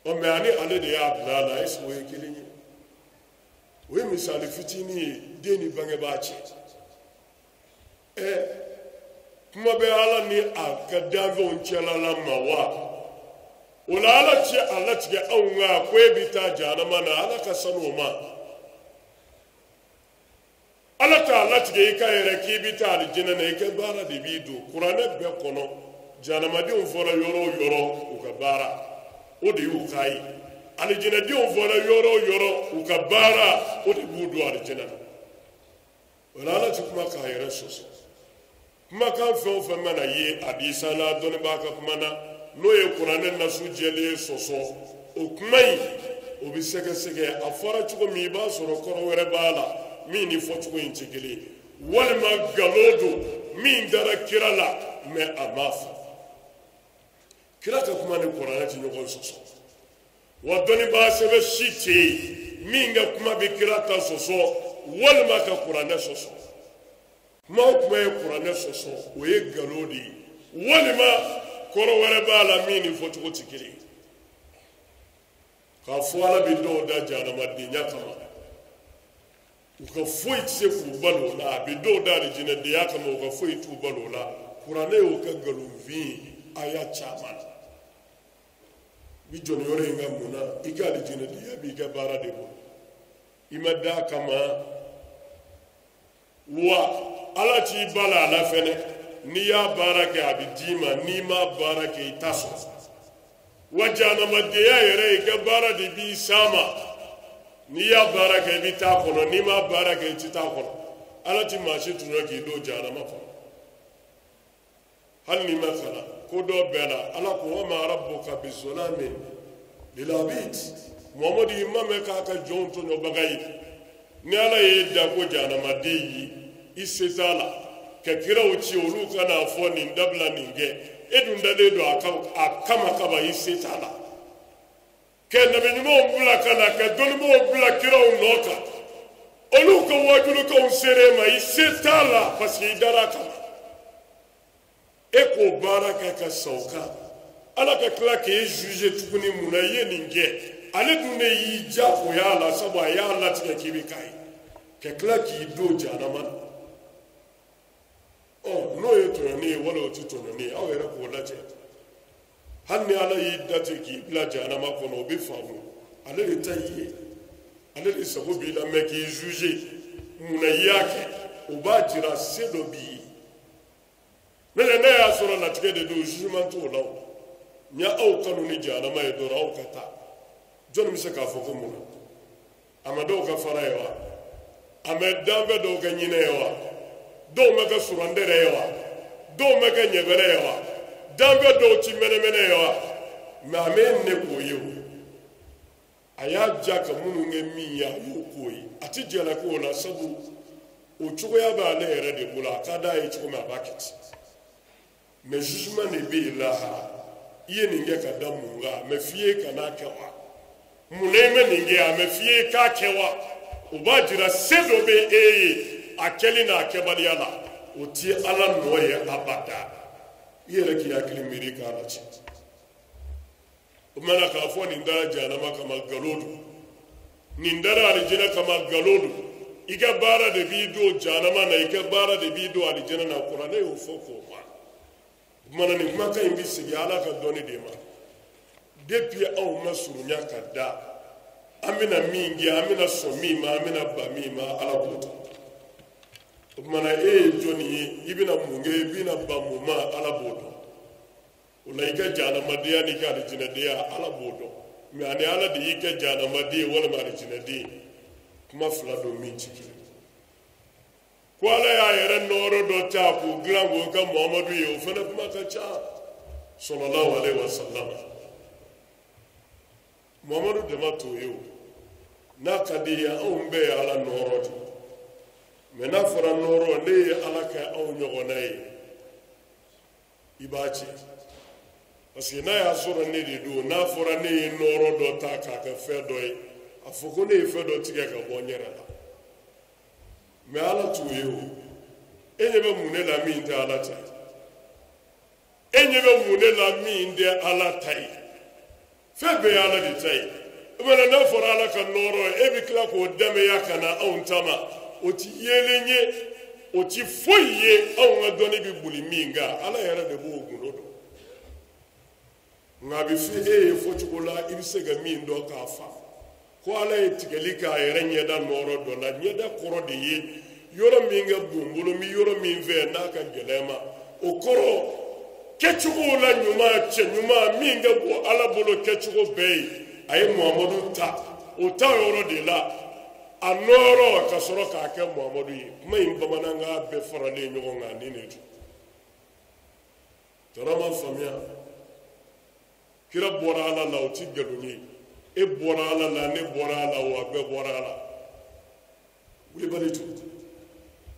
Ɔ mɛ ani ale de y'a bila a la, est ce que o ye kelen ye? O ye misali fitinin ye den ni bangebaa cɛ. Ɛ kuma bɛ Ala ni a ka danfɛnw cɛla la ma wa? O la Ala tɛ a latigɛ anw kan ko e bɛ taa jahanama na, Ala ka sanu o ma. Ala t'a latigɛ i ka yɛrɛ k'i bɛ taa alijinɛ na, i ka baara de b'i don. Kuranɛ bɛɛ kɔnɔ, jahanamadenw fɔra yɔrɔ o yɔrɔ, u ka baara o de y'u k'a ye. Alijinɛdenw fɔra yɔrɔ o yɔrɔ, u ka baara o de b'u don alijinɛ na. O la Ala tɛ kuma k'a yɛrɛ sɔsɔ. Kumakan fɛn o fɛn mana ye hadisa la, dɔnnibaa ka kuma na, n'o ye kuranɛ nasu jɛlen sɔsɔ, o kuma in o bɛ sɛgɛsɛgɛ. A fɔra cogo min, i b'a sɔrɔ kɔrɔ wɛrɛ b'a la min ni fɔcogo in tɛ kelen ye, walima nkalon don min dara kira la, mɛ a m'a fɔ. Kira ka kuma ni kuranɛ tɛ ɲɔgɔn sɔsɔ. Wa dɔnnibaa sɛbɛn si tɛ yen min ka kuma bɛ kira ta sɔsɔ walima ka kuranɛ sɔsɔ. Kuma o kuma ye kuranɛ sɔsɔ, o ye nkalon de ye, walima kɔrɔ wɛrɛ b'a la min ni fɔcogo tɛ kelen ye. K'a fɔ Ala bɛ dɔw da jahanamadenya kama, u ka foyi tɛ se k'u balo o la. A bɛ dɔw da alijinɛdenya kama, u ka foyi t'u balo o la. Kuranɛ y'o kɛ nkalonfin ye aya caman na. I bɛ jɔ nin yɔrɔ in kan mun na? I ka alijinɛdenya b'i ka baara de bolo, i ma d'a kama. Wa Ala t'i ba la a la fɛnɛ, n'i y'a baara kɛ a bɛ d'i ma, n'i m'a baara kɛ i t'a sɔrɔ. Wa jahanamadenya yɛrɛ, i ka baara de b'i s'a ma. N'i y'a baara kɛ i bɛ taa kɔnɔ, n'i m'a baara kɛ i tɛ taa kɔnɔ. Ala ti maa si tɔɲɔ k'i don jahanama kɔnɔ, hali n'i ma kalan. ko dɔ bɛɛ la. Ala ko wa ma rabbuka bizulamin lil abid. Muhamadu i ma mɛn k'a ka jɔnw tɔɲɔbaga ye. Ni Ala y'e da ko jahanamaden ye, i se t'a la ka kiraw ci olu ka n'a fɔ nin dabila nin kɛ, e dun dalen don a kama kaba, i se t'a la. Ka nabi ɲumanw bila ka na, ka dɔnnibaaw bila kiraw nɔ kan, olu ka wajulikanw ser'e ma, i se t'a la parce que i dara a kama. E k'o baara kɛ ka sa o kan, Ala ka tila k'e juge tuguni mun na i ye nin kɛ. Ale dun de y'i diyagoya a la, sabu a y'a latigɛ k'i bɛ k'a ye, ka tila k'i don jahanama na. Ɔ n'o ye tɔɲɔni ye wala o tɛ tɔɲɔni ye, aw yɛrɛ k'o lajɛ. Hali ni Ala y'i da ten k'i bila jahanama kɔnɔ, o bɛ faamu, ale de ta y'i ye, ale de sago b'i la, mɛ k'i juge mun na i y'a kɛ, o b'a jira se dɔ b'i ye. N'o tɛ n'a y'a sɔrɔ latigɛ de don, jugement t'o la o. N y'aw kanu ni jahanama ye dɔrɔn, aw ka taa. Jɔnni bɛ se k'a fɔ ko mun na? A ma dɔw ka fara ye wa? A ma danfɛn dɔw ka ɲinɛ ye wa? Dɔw ma kɛ surandɛrɛ ye wa? Dɔw ma kɛ ɲɛbɛrɛ ye wa? Danfɛn dɔw ti mɛnɛmɛnɛ ye wa? Mɛ a m'e ne k'o ye o. A y'a ja ka minnu kɛ min ye, a y'o k'o ye. A ti jalaki o la, sabu o cogoya b'ale yɛrɛ de bolo, a ka d'a ye cogo min a b'a kɛ ten. Mɛ jugement de bɛ yen lahara. I ye nin kɛ ka da mun kan? A mɛ f'i ye ka n'a kɛ wa? Mun na i ma nin kɛ? A mɛ f'i ye k'a kɛ wa? O b'a jira se dɔ bɛ e ye a kɛli n'a kɛbaliya la, o ti Ala nɔ ye abada. I yɛrɛ k'i hakili miiri k'a lajɛ. O mana k'a fɔ nin dara jahanama kama, nkalon don. Nin dara alijinɛ kama, nkalon don. I ka baara de b'i don jahanama na, i ka baara de b'i don alijinɛ na. Kuranɛ y'o fɔ k'o ban. O kumana nin kumakan in bɛ segin Ala ka dɔnni de ma. Depuis anw ma surunya ka da, an bɛna min kɛ, an bɛna sɔn min ma, an bɛna ban min ma, Ala b'o dɔn. O kumana e ye jɔnni ye, i bɛna mun kɛ, i bɛna ban mun ma, Ala b'o dɔn. O la i ka jahanamadenya n'i ka alijinɛdenya, Ala b'o dɔn. Mɛ ani Ala de y'i kɛ jahanamaden ye walima alijinɛden ye, kuma fila don min ti kelen. Ko Ala y'a yɛrɛ nɔɔrɔ dɔ ta k'o dilan k'o kɛ Muhamadu ye, o fana kuma ka ca. Sallallahu alaihi wa sallam. Muhamadu dama t'o ye o. N'a ka di ye, anw bɛɛ ye Ala nɔɔrɔ de ye. Mɛ n'a fɔra nɔɔrɔ, ne ye Ala kɛ anw ɲɔgɔnna ye, i b'a cɛ. Parce que n'a y'a sɔrɔ ne de don, n'a fɔra ne ye nɔɔrɔ dɔ ta k'a kɛ fɛn dɔ ye, a fɔ ko ne ye fɛn dɔ tigɛ ka bɔ n yɛrɛ la. Mɛ Ala t'o ye o. E ɲɛ bɛ mun de la min tɛ Ala ta ye? E ɲɛ bɛ mun de la min tɛ Ala ta ye? Fɛn bɛɛ ye Ala de ta ye. O kumana n'a fɔra Ala ka nɔɔrɔ, e bɛ tila k'o dɛmɛya ka na anw ta ma, o ti yeelen ye, o ti foyi ye anw ka dɔnni bɛ boli min kan. Ala yɛrɛ de b'o gundo dɔn. Nka a bɛ fɔ e ye fɔcogo la, i bɛ se ka min dɔn k'a faamu. Ko Ala ye tigɛli k'a yɛrɛ ɲɛda nɔɔrɔ dɔ la. Ɲɛda kɔrɔ de ye yɔrɔ min ka bon bolo, n bɛ yɔrɔ min fɛ n'a ka gɛlɛn ma. O kɔrɔ kɛcogo la ɲuman, cɛ ɲuman min ka bon Ala bolo kɛcogo bɛɛ ye, a ye Muhamadu ta o ta yɔrɔ de la, a nɔɔrɔ ka sɔrɔ k'a kɛ Muhamadu ye. Kuma in bamanankan bɛɛ faralen ɲɔgɔn kan ni nin don. Tɔɔrɔ ma faamuya. Kira bɔra Ala la, o ti nkalon ye. E bɔra Ala la, ne bɔra ala la, wa bɛɛ bɔra ala la. Wulibali to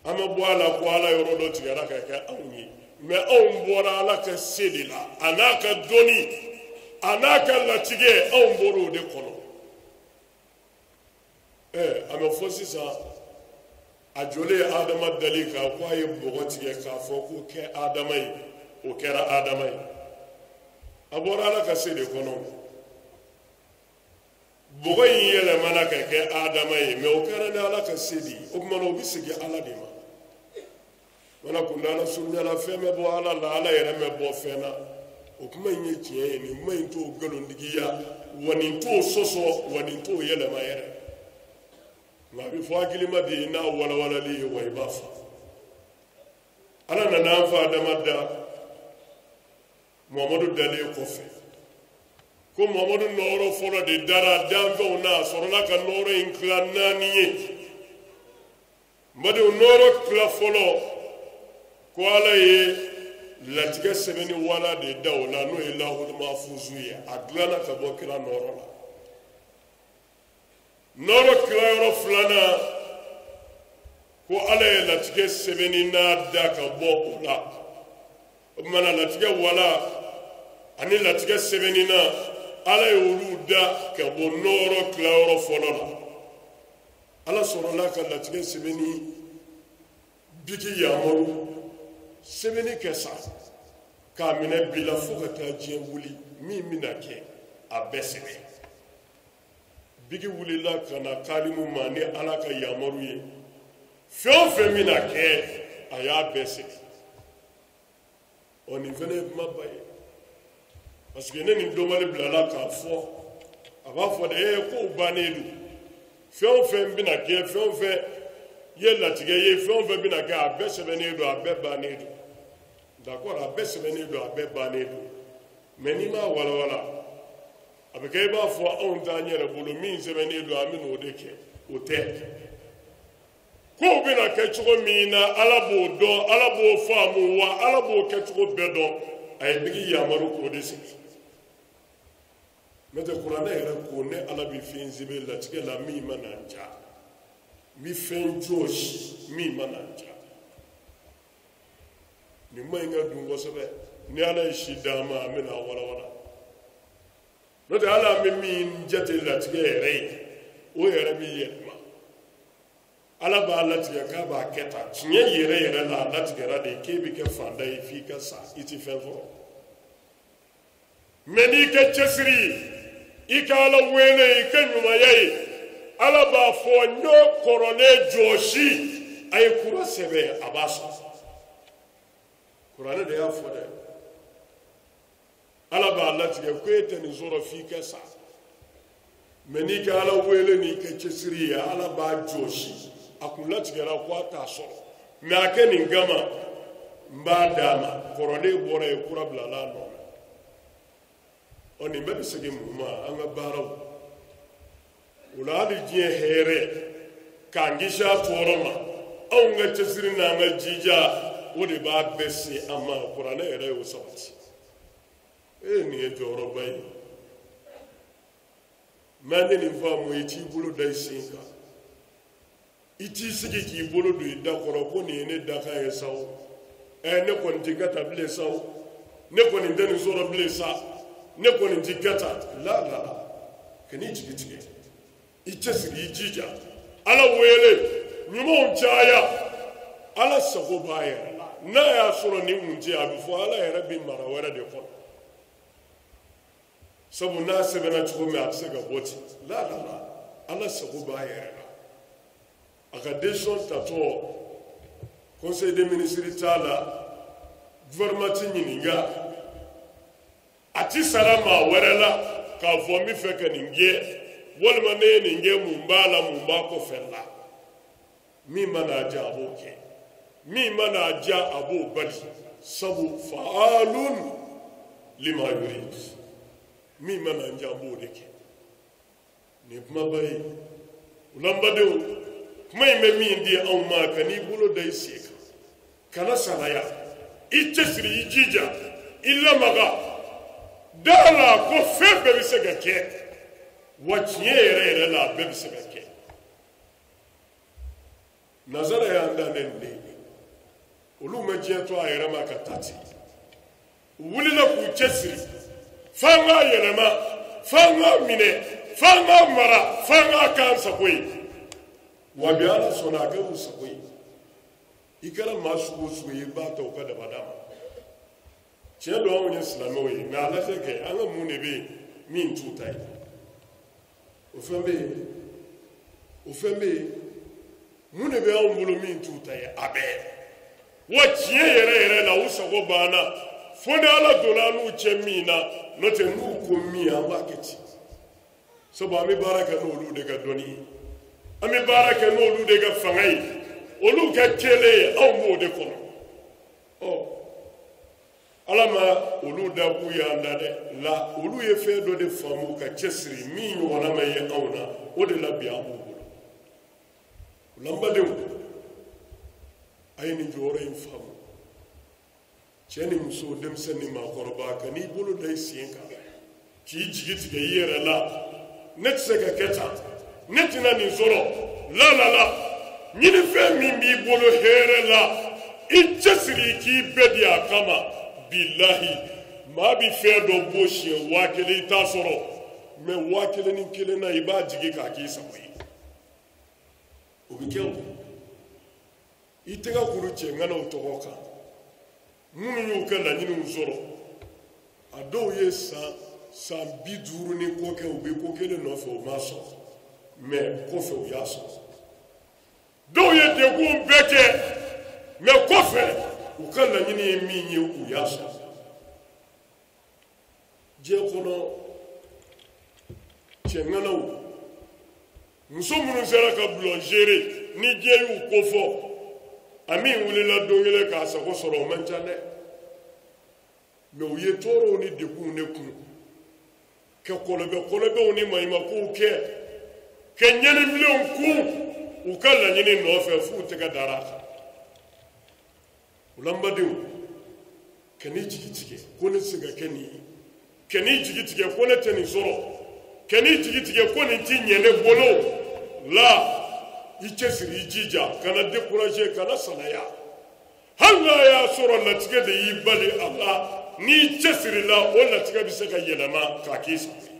an ma bɔ a la ko Ala yɔrɔ dɔ tigɛra ka kɛ anw ye, mɛ anw bɔra Ala ka se de la, a n'a ka dɔnni, a n'a ka latigɛ, anw bɔra o de kɔnɔ. A bɛ fɔ sisan, a jɔlen ye Adama dali kan ko a ye bɔgɔ tigɛ k'a fɔ k'o kɛ Adama ye, o kɛra Adama ye. A bɔra Ala ka se de kɔnɔ. Bɔgɔ in yɛlɛmana ka kɛ Adama ye, mɛ o kɛra ni Ala ka se de ye. O tuma na o bɛ segin Ala de ma. Wala kundala surunyala, fɛn bɛ bɔ Ala la, Ala yɛrɛ bɛ bɔ fɛn na. O kuma in ye tiɲɛ ye, nin kuma in t'o nkalontigiya, wa nin t'o sɔsɔ, wa nin t'o yɛlɛma yɛrɛ. Nka a bɛ fɔ hakilima de ye n'a walawalali ye, wa i b'a faamu. Ala nana an fa Adama da Muhamadu dalen kɔfɛ. Ko Muhamadu nɔɔrɔ fɔlɔ de dara danfɛnw na, a sɔrɔla ka nɔɔrɔ in tila naani ye. N badenw, nɔɔrɔ tila fɔlɔ, ko Ala ye latigɛ sɛbɛnni wala de da o la, n'o ye lahul mafuzu ye. A dilanna ka bɔ kira nɔrɔ la. Nɔrɔ tilayɔrɔ filanan, ko Ala ye latigɛ sɛbɛnni n'a da ka bɔ o la. O tuma na latigɛ wala ani latigɛ sɛbɛnni na, Ala ye olu da ka bɔ nɔrɔ tilayɔrɔ fɔlɔ la. Ala sɔrɔla ka latigɛ sɛbɛnni biki yamaru sɛbɛnni kɛ sa k'a minɛ bi la fo ka taa diɲɛ wuli, min bɛna kɛ a bɛɛ sɛbɛn. Biki wulila ka na kalimu ma ni Ala ka yamaru ye, fɛn o fɛn bɛna kɛ a y'a bɛɛ sɛbɛn. Ɔ nin fana ye kumaba ye, parce que ne ni dɔnbali bilala k'a fɔ, a b'a fɔ de ee kow bannen don, fɛn o fɛn bɛna kɛ, fɛn o fɛn ye latigɛ ye, fɛn o fɛn bɛna kɛ, a bɛɛ sɛbɛnnen don, a bɛɛ bannen don. D'accord, a bɛɛ sɛbɛnnen don, a bɛɛ bannen don, mais n'i m'a walawala, a bɛ kɛ i b'a fɔ anw t'an yɛrɛ bolo, min sɛbɛnnen don an bɛ n'o de kɛ. O tɛ. Kow bɛna kɛ cogo min na, Ala b'o dɔn, Ala b'o faamu, wa Ala b'o kɛcogo bɛɛ dɔn. A ye bigi yamaru k'o de sigi. N'o tɛ kuranɛ yɛrɛ ko ne Ala bɛ fɛn sɛbɛn latigɛ la min ma na n ja, n bɛ fɛn jɔsi min ma na n ja. Nin kuma in ka dun kosɛbɛ, ni Ala ye si d'an ma an bɛna a walawala. N'o tɛ hali an bɛ min jate latigɛ yɛrɛ ye, o yɛrɛ bɛ yɛlɛma. Ala b'a latigɛ k'a b'a kɛ tan, tiɲɛ yɛrɛ yɛrɛ la a latigɛra de k'e bɛ kɛ fantan ye f'i ka sa, i ti fɛn sɔrɔ. Mɛ n'i ka cɛsiri ye, i ka Ala wele, i ka ɲumanya ye, Ala b'a fɔ n y'o kɔrɔlen jɔsi, a ye kura sɛbɛn, a b'a sɔrɔ. Kuranɛ de y'a fɔ dɛ. Ala b'a latigɛ ko e tɛ nin sɔrɔ f'i ka sa, mɛ n'i ka Ala wele n'i ka cɛsiri ye, Ala b'a jɔsi. A kun latigɛra ko a t'a sɔrɔ, mɛ a kɛ nin kama n b'a d'a ma. Kɔrɔlen bɔra yen, kura bilala a nɔ na. Ɔ nin bɛɛ bɛ segin mun ma? An ka baaraw. O la hali diɲɛ hɛrɛ k'an kisi a tɔɔrɔ ma, anw ka cɛsiri n'an ka jija, o de b'a bɛɛ se an ma. Kuranɛ yɛrɛ y'o sabati. Ee nin ye jɔyɔrɔba ye. N'an ye nin faamu, i t'i bolo da i sen kan, i t'i sigi k'i bolo don i da kɔrɔ ko nin ye ne dakan ye sa o, ɛ ne kɔni ti kɛ tan bilen sa o, ne kɔni tɛ nin sɔrɔ bilen sa, ne kɔni ti kɛ tan. La la la, kan'i jigi tigɛ, i cɛsiri, i jija, Ala wele, ɲumanw caya, Ala sago b'a yɛrɛ la. N'a y'a sɔrɔ nin kun tɛ, a bɛ fɔ Ala yɛrɛ bɛ mara wɛrɛ de kɔnɔ, sabu n'a sɛbɛnna cogo min a tɛ se ka bɔ ten. La la la, Ala sago b'a yɛrɛ la. A ka décision tatɔ, conseil des ministres t'a la, gouvernement ti ɲininka, a ti sara maa wɛrɛ la k'a fɔ n bɛ fɛ ka nin kɛ, walima ne ye nin kɛ, mun b'a la, mun b'a kɔfɛ la. Min mana diya a b'o kɛ, min mana diya a b'o bali, sabu faalun lima yurid, min mana diya a b'o de kɛ. Nin kumaba ye. O la n badenw, kuma in bɛ min di anw ma, ka n'i bolo da i sen kan, kana salaya, i cɛsiri, i jija, i lamaga, da la ko fɛn bɛɛ bɛ se ka kɛ, wa tiɲɛ yɛrɛ yɛrɛ la a bɛɛ bɛ se ka kɛ. Nazara y'an dan ne nin de ye, olu ma diɲɛ to a yɛrɛ ma ka taa ten, u wulila k'u cɛsiri, f'an k'a yɛlɛma, f'an k'a minɛ, f'an k'a mara, f'an k'a k'an sago ye. Wa bi Ala sɔnna a kɛra u sago ye. I kɛra maa sugu o sugu ye, i b'a ta u ka dabada ma. Tiɲɛ don, anw ye silamɛw ye, nka a lajɛ kɛ an ka mun de bɛ yen min t'u ta ye? O fɛn bɛ yen, o fɛn bɛ yen. Mun de bɛ anw bolo min t'u ta ye? A bɛɛ. Wa tiɲɛ yɛrɛ yɛrɛ la, u sago banna fo ni Ala donna an n'u cɛ min na, n'o tɛ n'u ko min an b'a kɛ ten. Sabu an bɛ baara kɛ n'olu de ka dɔnni ye, an bɛ baara kɛ n'olu de ka fanga ye, olu ka kɛlen ye, anw b'o de kɔnɔ. Ɔ Ala ma olu da k'u y'an da dɛ, la olu ye fɛn dɔ de faamu ka cɛsiri min ɲɔgɔnna ma ye anw na, o de la bi an b'u bolo. O la n badenw, a ye nin jɔyɔrɔ in faamu. Cɛ ni muso, denmisɛn ni maakɔrɔba, ka n'i bolo da i sen kan k'i jigi tigɛ i yɛrɛ la, ne tɛ se ka kɛ tan, ne tɛna nin sɔrɔ, la la la, ɲinifɛn min b'i bolo hɛrɛ la, i cɛsiri k'i bɛɛ di a kama. Bilahi, maa bi fɛn dɔ bɔ siɲɛ 1000 i t'a sɔrɔ, mɛ 1001 na i b'a jigi k'a k'i sago ye. O bɛ kɛ o. I tɛgɛ kuru cɛ ŋanaw tɔgɔ kan, minnu y'u ka laɲiniw sɔrɔ, a dɔw ye san 50 ni kɔ kɛ, u bɛ ko kelen nɔfɛ, u m'a sɔrɔ, mɛ kɔfɛ u y'a sɔrɔ. Dɔw ye degun bɛɛ kɛ, mɛ kɔfɛ u ka laɲini ye min ye, u y'a sɔrɔ. Diɲɛ kɔnɔ cɛ ŋanaw, muso minnu sera ka bulon gérer ni diɲɛ y'u kofɔ, a min wulila don kelen k'a sago sɔrɔ, o man ca dɛ. Mɛ u ye tɔɔrɔw ni degunw de kun, ka kɔlɔbɛ kɔlɔbɛw ni maɲumakow kɛ, ka ɲɛnibilenw kun u ka laɲini nɔfɛ f'u tɛgɛ dara a kan. O la n badenw, kan'i jigi tigɛ ko ne tɛ se ka kɛ nin ye, kan'i jigi tigɛ ko ne tɛ nin sɔrɔ, kan'i jigi tigɛ ko nin ti ɲɛ ne bolo la. I cɛsiri, i jija, kana décourager, kana salaya. Hali n'a y'a sɔrɔ latigɛ de y'i bali a la, n'i cɛsirila, o latigɛ bɛ se ka yɛlɛma k'a k'i sago ye.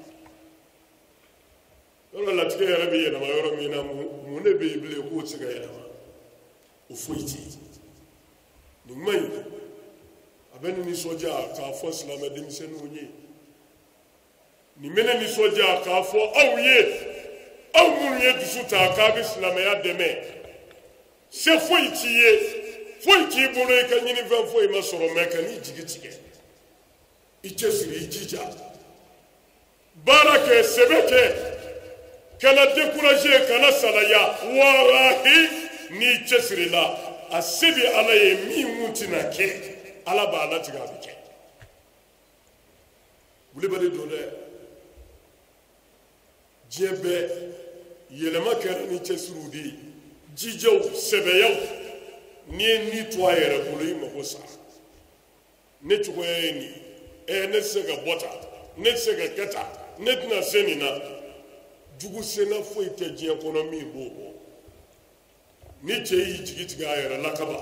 Yɔrɔ latigɛ yɛrɛ bɛ yɛlɛma yɔrɔ min na, mun de bɛ yen bilen k'o tɛ se ka yɛlɛma? O foyi tɛ yen. Nin kuma in, a bɛ ne nisɔndiya k'a fɔ silamɛ denmisɛnninw ye, nin bɛ ne nisɔndiya k'a fɔ aw ye, aw minnu ye dusu ta k'a bɛ silamɛya dɛmɛ. Se foyi t'i ye, foyi t'i bolo, i ka ɲinifɛn foyi ma sɔrɔ, mɛ kan'i jigi tigɛ, i cɛsiri, i jija, baara kɛ, sɛbɛ kɛ, kana décourager, kana salaya. Walahi, n'i cɛsirila, a se bɛ Ala ye, min mun tɛna kɛ, Ala b'a latigɛ, a bɛ kɛ. Wulibali don dɛ. Diɲɛ bɛɛ yɛlɛma kɛra ni cɛsiriw de ye, jijaw, sɛbɛyaw. N'i ye ni to a yɛrɛ bolo, i mago sa. Ne cogoya ye nin ye, ne tɛ se ka bɔ tan, ne tɛ se ka kɛ tan, ne tɛna se nin na. Jugu senna foyi tɛ diɲɛ kɔnɔ min b'o bɔ. Ni cɛ y'i jigi tigɛ a yɛrɛ la kaban,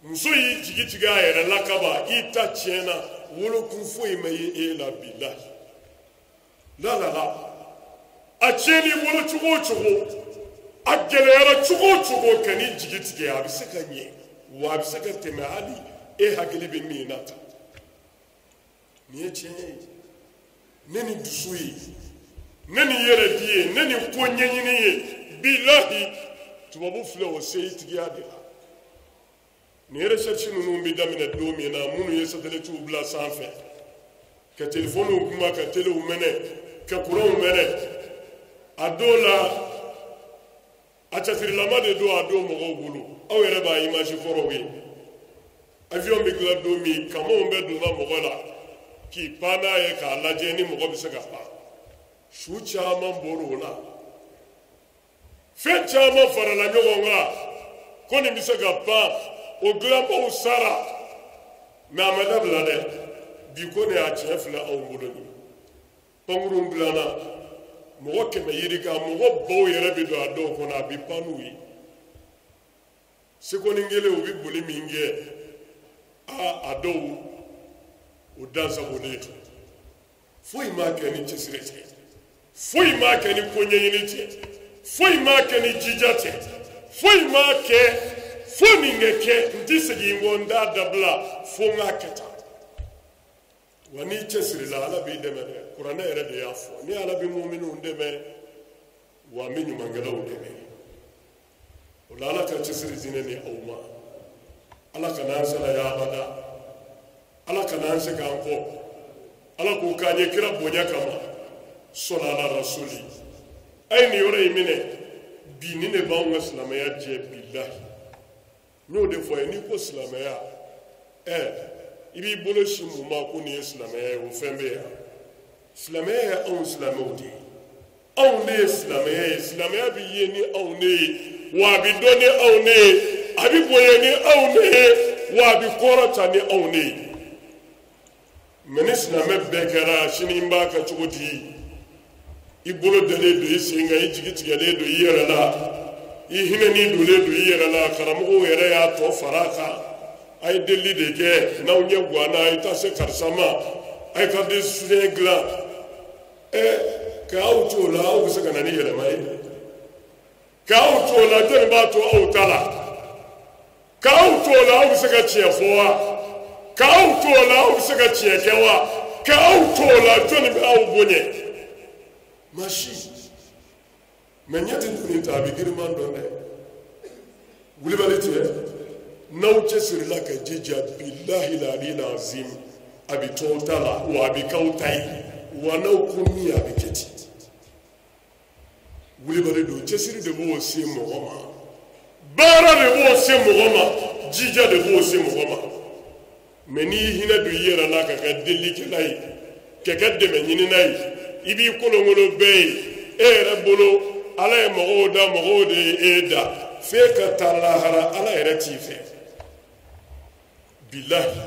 muso y'i jigi tigɛ a yɛrɛ la kaban, i ta tiɲɛna, wolokun foyi ma ye e la. Bilahi, la la la, a tiɲɛn'i bolo cogo o cogo, a gɛlɛyara cogo o cogo, kan'i jigi tigɛ, a bɛ se ka ɲɛ, wa a bɛ se ka tɛmɛ hali e hakili bɛ min na tan. Nin ye tiɲɛ ye. Ne ni dusu ye, ne ni yɛrɛ di ye, ne ni ko ɲɛɲini ye. Bilahi, tubabu filɛ o seyitigiya de la. Nin recherche ninnu bɛ daminɛ don min na, minnu ye satellite bila sanfɛ ka telefɔniw kuma, ka telew mɛnɛ, ka kuranw mɛnɛ, a dɔw la a cɛsirilama de don a don mɔgɔw bolo. Aw yɛrɛ b'a image kɔrɔw ye. Avion bɛ dilan don min, kamanw bɛɛ donna mɔgɔ la k'i pan n'a ye k'a lajɛ ni mɔgɔ bɛ se ka pan. Su caman bɔra o la, fɛn caman farala ɲɔgɔn kan ko nin bɛ se ka pan, o dilanbaw sara, mɛ a ma dabila dɛ. Bi ko ne y'a tiɲɛ filɛ anw bolo, nin pankurun dilanna mɔgɔ 100 yirika, mɔgɔ baw yɛrɛ bɛ don a dɔw kɔnɔ, a bɛ pan n'u ye sekonin kelen, u bɛ boli min kɛ, a dɔw o dansagolen don. Foyi m'a kɛ ni cɛsiri tɛ, foyi m'a kɛ ni koɲɛɲini tɛ, foyi m'a kɛ ni jija tɛ, foyi m'a kɛ fo nin ka kɛ. N tɛ segin n kɔ, n t'a dabila fo n k'a kɛ tan. Wa n'i cɛsirila, Ala b'i dɛmɛ dɛ. Kuranɛ yɛrɛ de y'a fɔ: ni Ala bɛ muminw dɛmɛ, wa n bɛ ɲumankɛlaw dɛmɛ. O la, Ala ka cɛsiri di ne ni aw ma. Ala kana an salaya abada, Ala kana an segin an kɔ. Ala k'o k'an ye kira bonya kama, sɔlɔ ala rasuli. A ye nin yɔrɔ in minɛ bi, nin de b'anw ka silamɛya jɛ. Bilahi, n y'o de fɔ a ye, n'i ko silamɛya, i b'i bolo si mun ma ko nin ye silamɛya ye? O fɛn bɛ yan. Silamɛya ye anw silamɛw de ye, anw de ye silamɛya ye. Silamɛya bɛ ye ni anw de ye, wa a bɛ dɔn ni anw de ye, a bɛ bonya ni anw de ye. wa a bɛ kɔrɔta ni anw de ye. Mɛ ni silamɛ bɛɛ kɛra sini n b'a kɛ cogo di? I bolo dalen don i sen kan, i jigi tigɛlen don i yɛrɛ la, i hinɛni donnen don i yɛrɛ la, karamɔgɔw yɛrɛ y'a tɔ fara a kan. A ye delili de kɛ, n'aw ɲɛ ganna a ye taa se karisa ma, a ye carte de soutien dilan. K'aw to o la, aw bɛ se ka na ni yɛlɛma ye. K'aw to o la, jɔnni b'a to aw ta la? K'aw to o la, aw bɛ se ka tiɲɛ fɔ wa? K'aw to o la, aw bɛ se ka tiɲɛ kɛ wa? K'aw to o la, jɔnni bɛ aw bonya? Maa si. Mɛ ɲɛ tɛ donni ta, a bɛ giriman dɔn dɛ. Wulibali tɛ. N'aw cɛsirila ka jija, bilahi lali lazim, a bɛ to aw ta la, wa a bɛ k'aw ta ye, wa n'aw ko min a bɛ kɛ ten. Wulibali don, cɛsiri de b'o se mɔgɔ ma, baara de b'o se mɔgɔ ma, jija de b'o se mɔgɔ ma. Mɛ n'i y'i hinɛ don i yɛrɛ la ka kɛ delilikɛla ye, ka kɛ dɛmɛ ɲinina ye, i b'i kolonkolon bɛɛ ye, e yɛrɛ bolo Ala ye mɔgɔw da, mɔgɔw de ye e da, f'e ka taa lahara, Ala yɛrɛ t'i fɛ. Bilahi,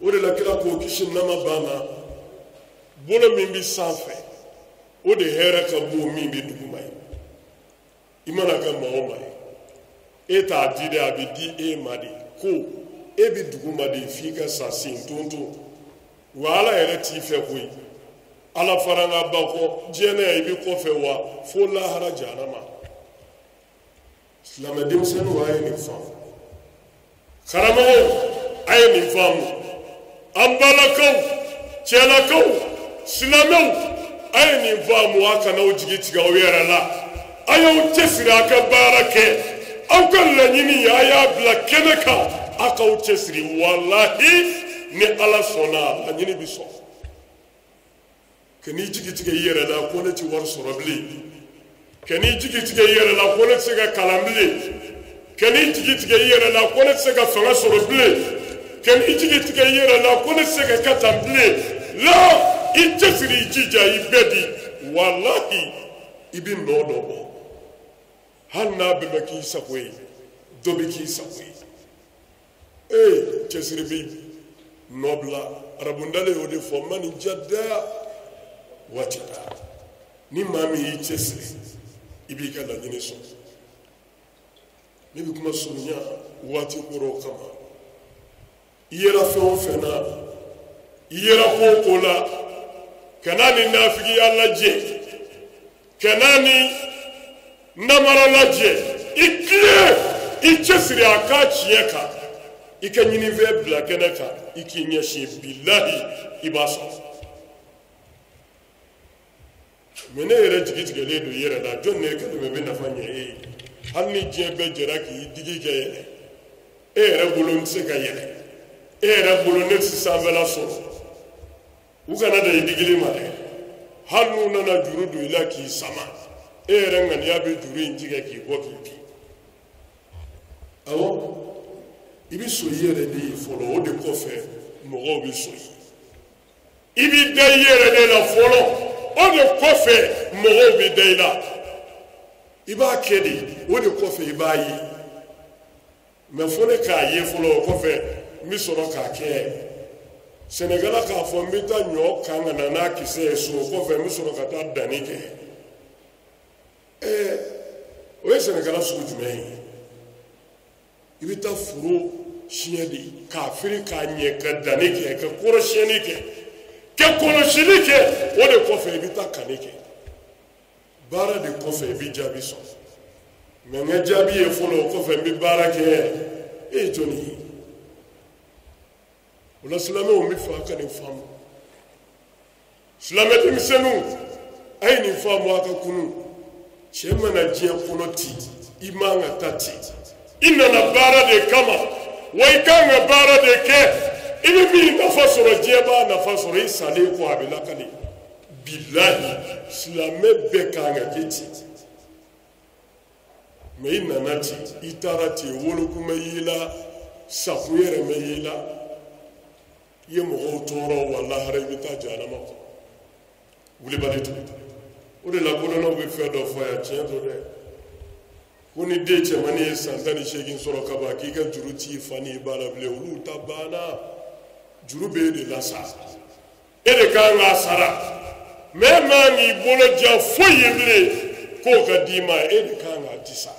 o de la kira k'o kisi nama banna, bolo min bɛ sanfɛ o de hɛrɛ ka bon min bɛ duguma ye. I mana kɛ maa o maa ye, e t'a di dɛ, a bɛ di e ma de. Ko e bɛ duguma de f'i ka sa sen tonton, wa Ala yɛrɛ t'i fɛ koyi. Ala fara n ka ba kɔ, diɲɛ na yan i bɛ kɔfɛ wa fo lahara jahanama. Silamɛ denmisɛnninw, a ye nin faamu. Karamɔgɔw, a ye nin faamu. An balakaw, cɛlakaw, silamɛw, a ye nin faamu. A kana aw jigi tigɛ aw yɛrɛ la, a y'aw cɛsiri a ka baara kɛ, aw ka laɲini a y'a bila kɛnɛ kan, a k'aw cɛsiri. Walahi, ni Ala sɔnna, laɲini bɛ sɔn. Kan'i jigi tigɛ i yɛrɛ la ko ne tɛ wari sɔrɔ bilen, kan'i jigi tigɛ i yɛrɛ la ko ne tɛ se ka kalan bilen, kan'i jigi tigɛ i yɛrɛ la ko ne tɛ se ka fanga sɔrɔ bilen, kan'i jigi tigɛ i yɛrɛ la ko ne tɛ se ka kɛ tan bilen. La, i cɛsiri, i jija, i bɛɛ di. Walahi, i bɛ nɔ dɔ bɔ, hali n'a bɛɛ ma k'i sago ye, dɔ bɛ k'i sago ye. Cɛsiri bɛ nɔ bila. Arabundalen y'o de fɔ, man jada wajada. Ni maa min y'i cɛsiri, i b'i ka laɲini sɔrɔ. Ne bɛ kuma surunya waati kɔrɔw kama. I yera fɛn o fɛn na, i yera ko o ko la, kana ni nafigiya lajɛ, kana ni namara lajɛ, i tilen, i cɛsiri a k'a tiɲɛ kan, i ka ɲinifɛn bila kɛnɛ kan, i k'i ɲɛsin, bilahi i b'a sɔrɔ. Mɛ ne yɛrɛ jigi tigɛlen don i yɛrɛ la, jɔn de ka dɛmɛ bɛ nafa ɲɛ e ye? Hali ni diɲɛ bɛɛ jɛra k'i digi kɛ yɛlɛ, e yɛrɛ bolo n tɛ se ka yɛlɛ, e yɛrɛ bolo ne tɛ sanfɛla sɔrɔ. U kana da i digili ma dɛ, hali n'u nana juru don i la k'i sama, e yɛrɛ ŋaniya bɛ juru in tigɛ k'i bɔ k'i bin. Awɔ, i bɛ sɔn i yɛrɛ de ye fɔlɔ, o de kɔfɛ mɔgɔw bɛ sɔn i ye. I b'i da i yɛrɛ de la fɔlɔ, o de kɔfɛ mɔgɔw bɛ da i la. I b'a kɛ de, o de kɔfɛ i b'a ye. Mɛ fo ne k'a ye fɔlɔ, o kɔfɛ n bɛ sɔrɔ k'a kɛ. Sɛnɛkɛla k'a fɔ n bɛ taa ɲɔ kan ka na n'a kisɛ ye so, o kɔfɛ n bɛ sɔrɔ ka taa danni kɛ. O ye sɛnɛkɛla sugu jumɛn ye? I bɛ taa foro siɲɛ de k'a firi k'a ɲɛ, ka danni kɛ, ka kɔrɔsiyɛnni kɛ, ka kɔlɔsili kɛ, o de kɔfɛ i bɛ taa kanni kɛ. Baara de kɔfɛ i bɛ jaabi sɔrɔ. Mɛ n ka jaabi ye fɔlɔ, o kɔfɛ n bɛ baara kɛ. E ye jɔnni ye? O la silamɛw bɛ fɛ a ka nin faamu. Silamɛ denmisɛnninw, a ye nin faamu a ka kunun. Cɛ mana diɲɛ kɔnɔ ten, i man ka taa ten. I nana baara de kama, wa i kan ka baara de kɛ. I bɛ min nafa sɔrɔ, diɲɛ b'a nafa sɔrɔ, i salen kɔ a bɛ lakale. Bilahi, silamɛ bɛɛ kan ka kɛ ten. Mɛ i nana ten, i taara ten, wolokun ma y'i la, sakun yɛrɛ ma y'i la, i ye mɔgɔw tɔɔrɔ, wa lahara i bɛ taa jahanama kɔnɔ. Wulibali tɛ. O de la kodɔnnaw bɛ fɛn dɔ fɔ yan, tiɲɛ don dɛ, ko Ko ni den cɛmannin ye san 18 sɔrɔ ka ban k'i ka juru t'i fa n'i ba la bilen, olu ta banna. Juru bɛ e de la sa, e de kan k'a sara. Mɛ e man k'i bolo ja foyi ye bilen k'o ka d'i ma, e de kan k'a di sa.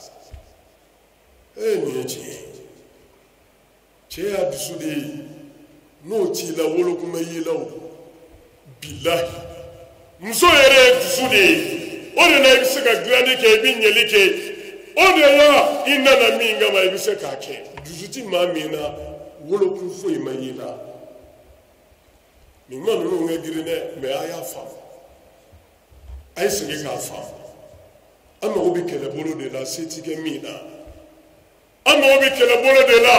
E nin ye tiɲɛ ye. Cɛ y'a dusu de ye, n'o t'i la wolokun bɛ y'i la o. Bilahi, muso yɛrɛ ye dusu de ye. O de la i bɛ se ka dilanni kɛ, i bɛ ɲɛli kɛ. O de la i nana min kama i bɛ se k'a kɛ. Dusu ti maa min na, wolokun foyi ma y'i la. Nin kuma ninnu ka girin dɛ, mɛ a y'a faamu, a ye segin k'a faamu. An mago bɛ kɛlɛbolo de la, se ti kɛ min na. An mago bɛ kɛlɛbolo de la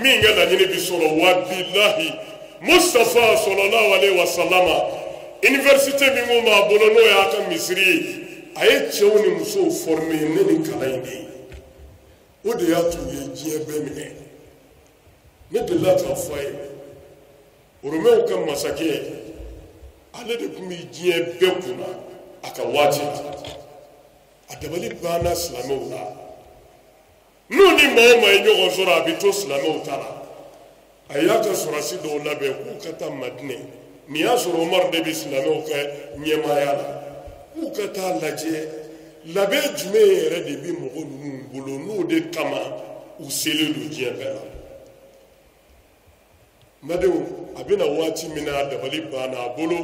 min ka laɲini bi sɔrɔ. Wa bilahi, Mustafa sallallahu alaihi wa sallama, université min kun b'a bolo n'o y'a ka misiri ye, a ye cɛw ni musow former ne ni kalan in de ye. O de y'a to u ye diɲɛ bɛɛ minɛ. Ne delila k'a fɔ a ye, Romɛw ka masakɛ, ale de tun bɛ diɲɛ bɛɛ kunna a ka waati la. A dabali banna silamɛw la. N'u ni maa o maa ye ɲɔgɔn sɔrɔ, a bɛ to silamɛw ta la. A y'a ka sɔrɔdasi dɔw labɛn k'u ka taa Madinɛ. Nin y'a sɔrɔ Umaru de bɛ silamɛw ka ɲɛmaaya la. K'u ka taa lajɛ labɛn jumɛn yɛrɛ de bɛ mɔgɔ ninnu bolo, n'o de kama u selen don diɲɛ bɛɛ la. N badenw, a bɛna waati min na, a dabali banna a bolo.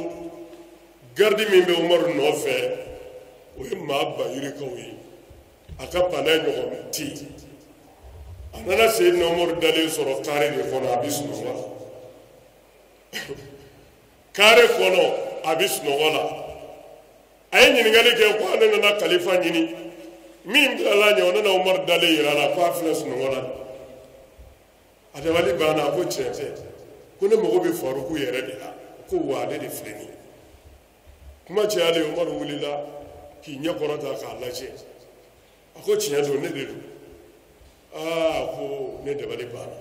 Garidi min bɛ Umaru nɔfɛ, o ye maa ba yirikaw ye. A ka palais ɲɔgɔn tɛ yen. A nana Seyidina Umaru dalen sɔrɔ kare de kɔnɔ, a bɛ sunɔgɔ la. Kare kɔnɔ, a bɛ sunɔgɔ la. A ye ɲininkali kɛ ko ale nana kalifa ɲini. Min bilala ɲɛ, o nana Umaru dalen yira a la ko a filɛ sunɔgɔ la. A dabali banna, a ko tiɲɛ tɛ, ko ne mago bɛ Faruku yɛrɛ de la. Ko wa ale de filɛ nin ye. Kuma cayalen, Umaru wulila k'i ɲɛ kɔrɔta k'a lajɛ. A ko tiɲɛ don, ne de don. Aa, ko ne dabali banna.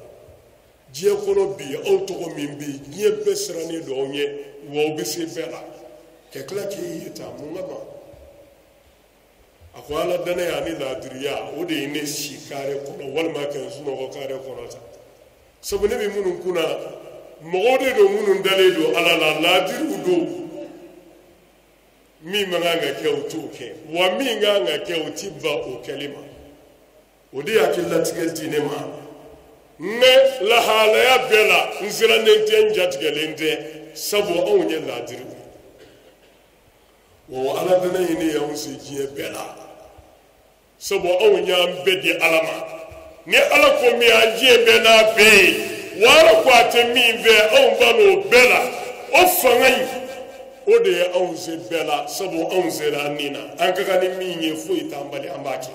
Diɲɛ kɔnɔ bi, aw tɔgɔ min bɛ yen, diɲɛ bɛɛ sirannen don aw ɲɛ, wa aw bɛ se bɛɛ la. Ka tila k'i ye tan, mun kama? A ko ala danaya ani laadiriya, o de ye ne si kare kɔnɔ walima ka n sunɔgɔ kare kɔnɔ tan. Sabu ne bɛ minnu kunna, mɔgɔw de don minnu dalen don ala la, laadiriw don. Min man kan ka kɛ, u t'o kɛ, wa min kan ka kɛ, u ti ban o kɛli ma. O de ye hakililatigɛ di ne ma. Mɛ lahalaya bɛɛ la, n sirannen tɛ, n jatigɛlen tɛ, sabu anw ye laadiriw ye. Wa ala dana in ne y'anw se diɲɛ bɛɛ la, sabu anw y'an bɛɛ di ala ma. Ni ala ko min, an diɲɛ bɛɛ n'a bɛɛ ye, wa ala ko a tɛ min fɛ, anw b'a n'o bɛɛ la. O fanga in, o de ye anw se bɛɛ la, sabu anw sera an ni na. An ka kan ni min ye, foyi t'an bali, an b'a kɛ.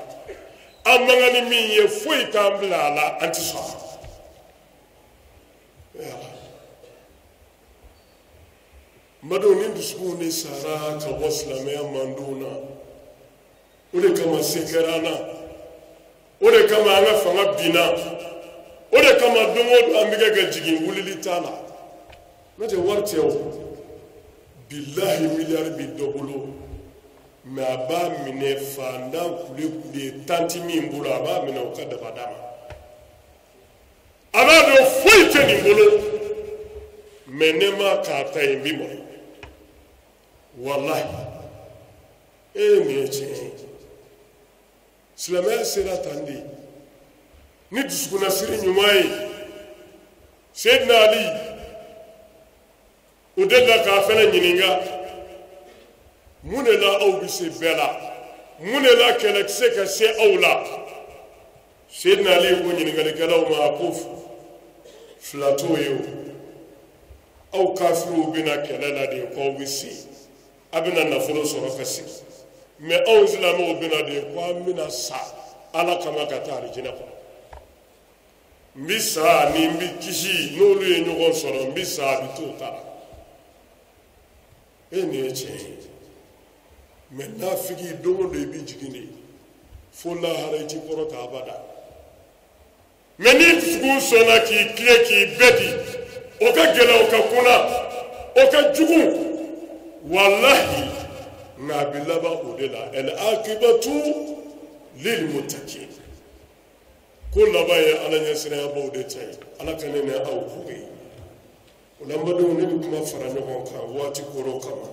An man kan ni min ye, foyi t'an bila a la, an tɛ sɔn a ma. N badenw, ni dusukunw de sara ka bɔ silamɛya mandenw na, o de kama se kɛra an na, o de kama an ka fanga binna, o de kama don o don an bɛ kɛ ka jigin, wulili t'a la. N'o tɛ wari tɛ o. Bilahi, miliyari bɛ dɔ bolo, mɛ a b'a minɛ fantan kule kule tanti min bolo, a b'a minɛ o ka daba d'a ma. A b'a dɔn foyi tɛ nin bolo, mɛ ne ma k'a ta yen, n bɛ mɔ. Walahi, e nin ye tiɲɛ ye. Silamɛya sera tan de ni dusukunnasiri ɲuman ye. Seyidina Ali, o delila k'a fɛnɛ ɲininka, mun de la aw bɛ se bɛɛ la, mun de la kɛlɛ tɛ se ka se aw la? Seyidina Ali ko ɲininkalikɛlaw ma, a ko fila t'o ye o. Aw kafiriw bɛna kɛlɛ la de ko aw bɛ se, a bɛna nafolo sɔrɔ ka sigi, mɛ anw silamɛw bɛna de ko an bɛna sa ala kama ka taa arijinɛ kɔnɔ. N bɛ sa ni n bɛ kisi, n'olu ye ɲɔgɔn sɔrɔ, n bɛ sa, a bɛ t'o ta la. E nin ye tiɲɛ ye. Mɛ nafigi, don o don i bɛ jigin de fo lahara, i t'i kɔrɔta abada. Mɛ n'i dusukun sɔnna k'i tilen k'i bɛɛ di, o ka gɛlɛn, o ka kunna, o ka jugu, walahi, nka a bɛ laban o de la. Ɛl akibatu lil muttaqin. Ko laban ye Ala ɲɛsiranyabaw de ta ye. Ala ka ne ni aw k'o ye. O la n badenw, ne bɛ kuma fara ɲɔgɔn kan waati koro kama.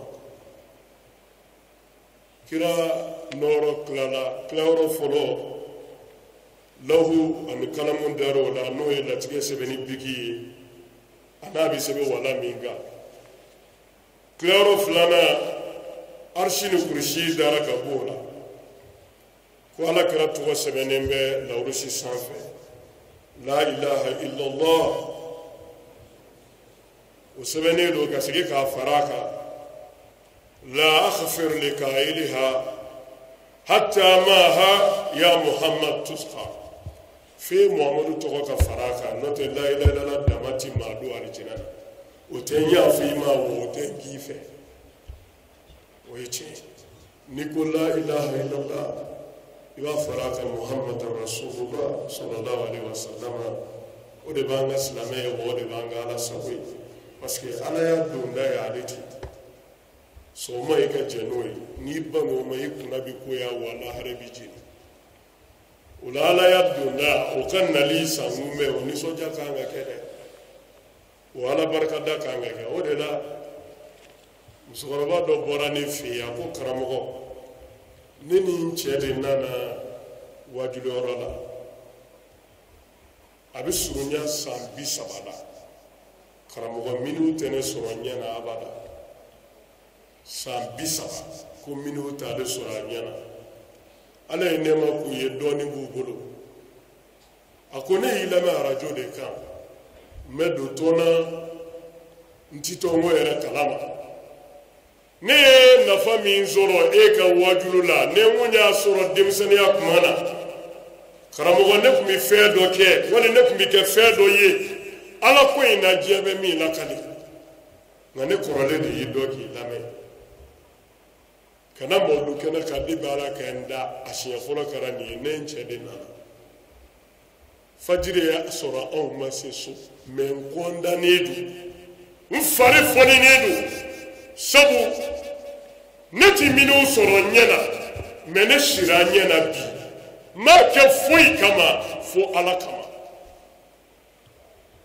Kira nɔɔrɔ tilala, tilayɔrɔ fɔlɔ lahu ani kalamu dar'o la, n'o ye latigɛ sɛbɛnni biki ye, a n'a bɛ sɛbɛn wala min kan. Tilayɔrɔ filanan, arisi ni kurusi dara ka bɔ o la, ko Ala kira tɔgɔ sɛbɛnnen bɛ lawurusi sanfɛ, la ilaha illallah, o sɛbɛnnen don ka segin k'a fara a kan, la aghfir li kailiha hatta maha ya Muhammad tusqa, f'e Muhammadu tɔgɔ ka fara a kan, n'o tɛ la ilaha illallah dama ti maa don alijinɛ na. O tɛ n y'a fɔ i ma o tɛ n k'i fɛ, o ye tiɲɛ ye. N'i ko la ilaha illallah, i b'a fara a kan Muhammadu rasulullah sallallahu alaihi wa sallam. O de b'an ka silamɛ ye, wa o de b'an ka Ala sago ye, parce que Ala y'a donda ye ale ten. Sɔgɔma i ka jɛ n'o ye, n'i ban'o ma i kunna bi koya, wa lahara bi jeni. O la Ala y'a donda, o ka nali san kunbɛn, o nisɔndiya kan ka kɛ dɛ, o Ala barikada kan ka kɛ. O de la musokɔrɔba dɔ bɔra ne fɛ yen, a ko karamɔgɔ, ne ni n cɛ de nana wajuluyɔrɔ la, a bɛ surunya san 30 la, karamɔgɔ minnu tɛ ne sɔrɔ ɲɛ na abada. San 30 ko minnu t'ale sɔrɔ a ɲɛ na. Ala ye nɛɛma k'u ye, dɔɔnin b'u bolo. A ko ne y'i lamɛn arajo de kan, n bɛ don tɔn na, n ti tɔnko yɛrɛ kalama. Ne ye nafa min sɔrɔ e ka wajulu la, ne kun y'a sɔrɔ denmisɛnninya tuma na, karamɔgɔ, ne tun bɛ fɛn dɔ kɛ, wali ne tun bɛ kɛ fɛn dɔ ye Ala ko in na, diɲɛ bɛ min lakali. Nka ne kɔrɔlen de y'i dɔn k'i lamɛn. Kana mawulu kɛnɛ kan, ne bɛ Ala kɛ n da, a siɲɛ fɔlɔ kɛra nin ye, ne n cɛ de nana. Fajiri y'a sɔrɔ anw ma se so, mɛ n kɔndannen don, n fari fɔninen don, sabu ne ti minnu sɔrɔ ɲɛ na, mɛ ne sira ɲɛ na bi, n m'a kɛ foyi kama fo Ala kama.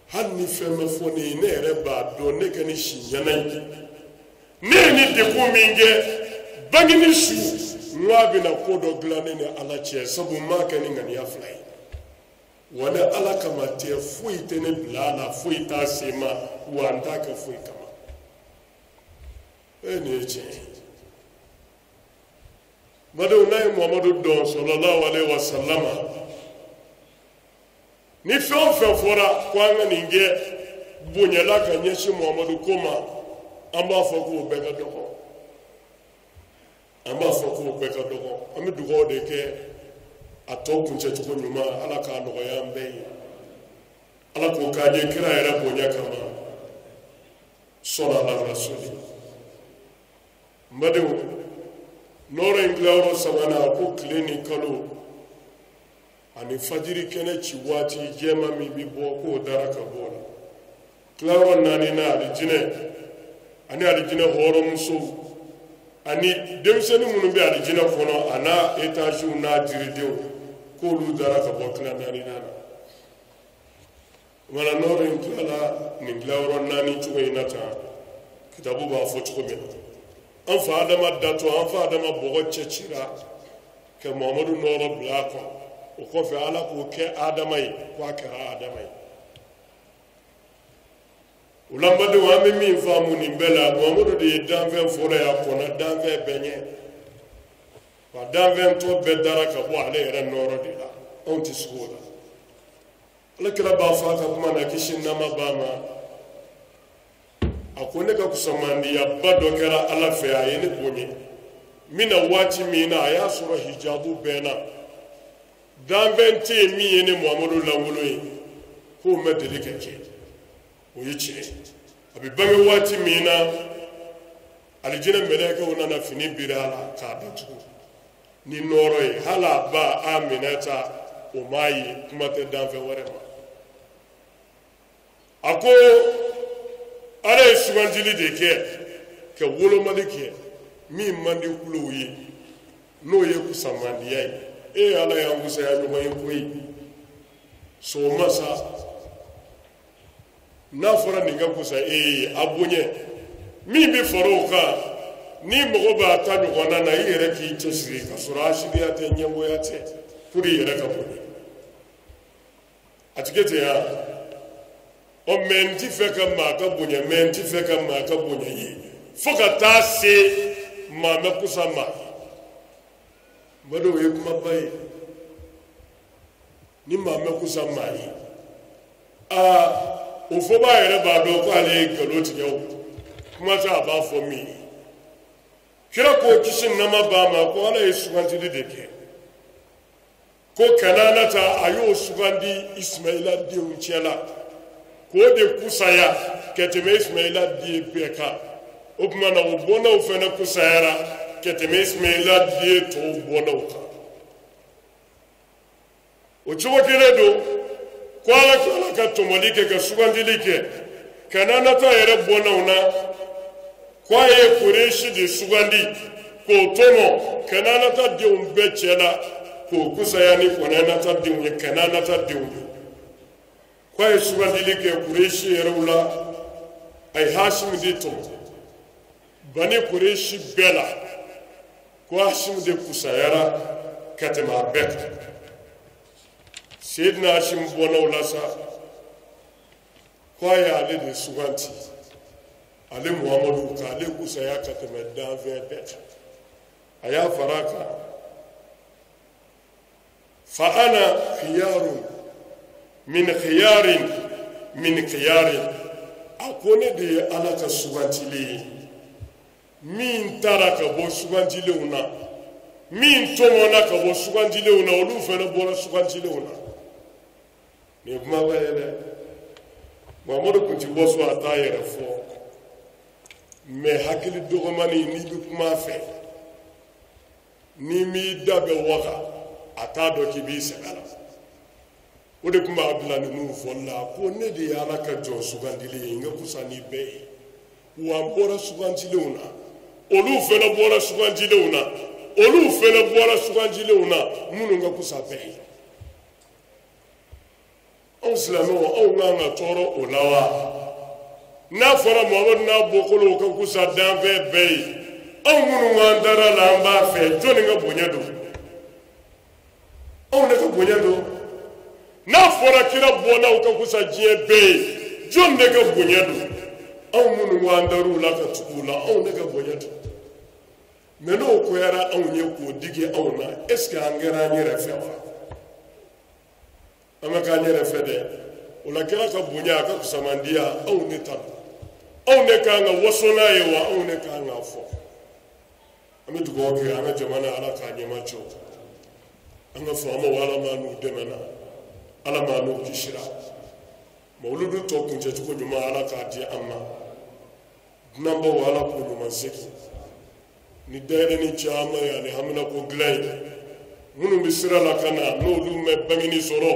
Hali ni fɛn ma fɔ ne ye, ne yɛrɛ b'a dɔn ne kɛ ni si ɲɛna ye. Ne ye ni degun min kɛ bangeni su, n k'a bɛna ko dɔ dilan ne ni Ala cɛ, sabu n m'a kɛ ni ŋaniya fila ye. Wa ni Ala kama tɛ, foyi tɛ ne bila a la, foyi t'a se ma, wa n t'a kɛ foyi kama. Nin ye tiɲɛ ye. Badenw, n'a ye Muhamadu dɔn sallallahu alaihi wa sallam, ni fɛn o fɛn fɔra ko an ka nin kɛ bonyala ka ɲɛsin Muhamadu ko ma, an b'a fɔ k'o bɛɛ ka dɔgɔ, an b'a fɔ k'o bɛɛ ka dɔgɔ. An bɛ dugawu de kɛ a tɔ kuncɛcogo ɲuman, Ala k'a nɔgɔya an bɛɛ ye, Ala k'o k'an ye kira yɛrɛ bonya kama, sɔrɔ ala rasuli. N badenw, nɔɔrɔ in tilayɔrɔ sabanan, a ko tile ni kalo ani fajiri kɛnɛ ci waati jɛman min bɛ bɔ, k'o dara ka bɔ o la. Tilayɔrɔ naaninan, alijinɛ ani alijinɛ hɔrɔnmusow ani denmisɛnnin minnu bɛ alijinɛ kɔnɔ, a n'a etaziw n'a jiridenw, k'olu dara ka bɔ tila naaninan na. Wala nɔɔrɔ in tilala nin tilayɔrɔ naani cogo in na tan, kitabu b'a fɔ cogo min na. An fa Adama datɔ, an fa Adama bɔgɔ cɛcira ka Muhamadu nɔɔrɔ bila a kɔnɔ. O kɔfɛ Ala k'o kɛ Adama ye, k'a kɛra Adama ye. O la n badenw, an bɛ min faamu nin bɛɛ la, Muhamadu de ye danfɛn fɔlɔ ye, a kɔnna danfɛn bɛɛ ɲɛ. Wa danfɛn tɔ bɛɛ dara ka bɔ ale yɛrɛ nɔɔrɔ de la, anw tɛ sigi o la. Ala kira b'a fɔ a ka kuma na, kisi nɛɛma b'a ma, a ko ne ka kusamandiyaba dɔ kɛra Ala fɛ, a ye ne bonya. N bɛna waati min na, a y'a sɔrɔ hijabu bɛɛ na, danfɛn tɛ yen min ye ne Muhamadu lankolon ye, k'o ma deli ka kɛ. O ye tiɲɛ ye. A bɛ bange waati min na, alijinɛ mɛlɛkɛw nana fini biri a la k'a datugu ni nɔɔrɔ ye, hali a ba Aminata o m'a ye, kuma tɛ danfɛn wɛrɛ ma. A ko Ala ye sugandili de kɛ ka wolomali kɛ min man di kulow ye, n'o ye kusamandiya ye. E Ala y'an kusaya ɲɔgɔn ye koyi. Sɔgɔma sa n'a fɔra nin ka kusa e ye a bonya min bɛ fara o kan n'i mago b'a ta ɲɔgɔnna na i yɛrɛ k'i cɛsiri ka sɔrɔ asidiya tɛ ɲɛngoya tɛ pour i yɛrɛ ka bonya a ti kɛ ten ya ɔ mɛ n ti fɛ ka maa ka bonya mɛ n ti fɛ ka maa ka bonya ye fo ka taa se maa mɛ kusa maa ye n badenw o ye kumaba ye ni maa mɛ kusa maa ye aa o fɔbaa yɛrɛ b'a dɔn ko ale ye nkalon tigɛ o kuma tɛ a b'a fɔ min ye kira ko kisi nama b'a ma ko ala ye sugandili de kɛ ko kanana ta a y'o sugandi ismaila denw cɛ la k'o de kusaya ka tɛmɛ ismaila den bɛɛ kan o tuma na o bɔnnaw fana kusayara ka tɛmɛ ismaila den tɔw bɔnnaw kan o cogo kelen don ko ala tilala ka tɔmɔli kɛ ka sugandili kɛ kanana ta yɛrɛ bɔnnaw na ko a ye kuresi de sugandi k'o tɔmɔ kanana ta denw bɛɛ cɛ la k'o kusaya ni kanana ta denw ye kanana ta denw ye ko a ye sugandili kɛ kuresi yɛrɛw la a ye hasimu de tɔmɔ bani kuresi bɛɛ la ko hasimu de kusayara ka tɛmɛ a bɛɛ kan seyidina hasimu bɔnnaw la sa ko a y'ale de suganti ale muhamadu k'ale kusaya ka tɛmɛ danfɛn bɛɛ kan a y'a fara a kan fa ana khiyarun min khiyarin min khiyarin a ko ne de ye ala ka sugantilen ye min taara ka bɔ sugantilenw na min tɔmɔna ka bɔ sugantilenw na olu fana bɔra sugantilenw na nin ye kumaba ye dɛ muhamadu kun ti bɔ so a t'a yɛrɛ fɔ mɛ hakili dɔgɔmani n'i bɛ kuma a fɛ n'i m'i da bɛ waga a t'a dɔn k'i b'i sɛbɛ la o de tun b'a bila ninnu fɔli la ko ne de ye ala ka jɔn sugandilen ye n ka kusa ni bɛɛ ye wa n bɔra sugandilenw na olu fana bɔra sugandilenw na olu fana bɔra sugandilenw na minnu ka kusa bɛɛ ye anw silamɛw anw kan ka tɔɔrɔ o la wa n'a fɔra muhamadu n'a bɔkolow ka kusa danfɛn bɛɛ ye anw minnu k'an dara la an b'a fɛ jɔnni ka bonya don anw de ka bonya don n'a fɔra kira bɔnnaw ka kusa diɲɛ bɛɛ ye jɔnni de ka bonya don anw minnu k'an dar'u la ka tugu u la anw de ka bonya don mɛ n'o koyara anw ye k'o digi anw na est ce que an kɛra an yɛrɛ fɛ wa an ma k'an yɛrɛ fɛ dɛ o la kira ka bonya a ka kusamandiya anw de ta don anw de kan ka waso n'a ye wa anw de kan k'a fɔ an bɛ dugawu kɛ an ka jamana ala k'a ɲɛma jɔ an ka faamaw ala m'an n'u dɛmɛna ala m'an n'u kisira mawuludu tɔ kuncɛcogo ɲuman ala k'a di an ma dunanbaw ala k'u ɲuman segin ni dayɛlɛnni caman ye ani haminako dilan ye minnu bɛ sira la ka na n'olu ma bangeni sɔrɔ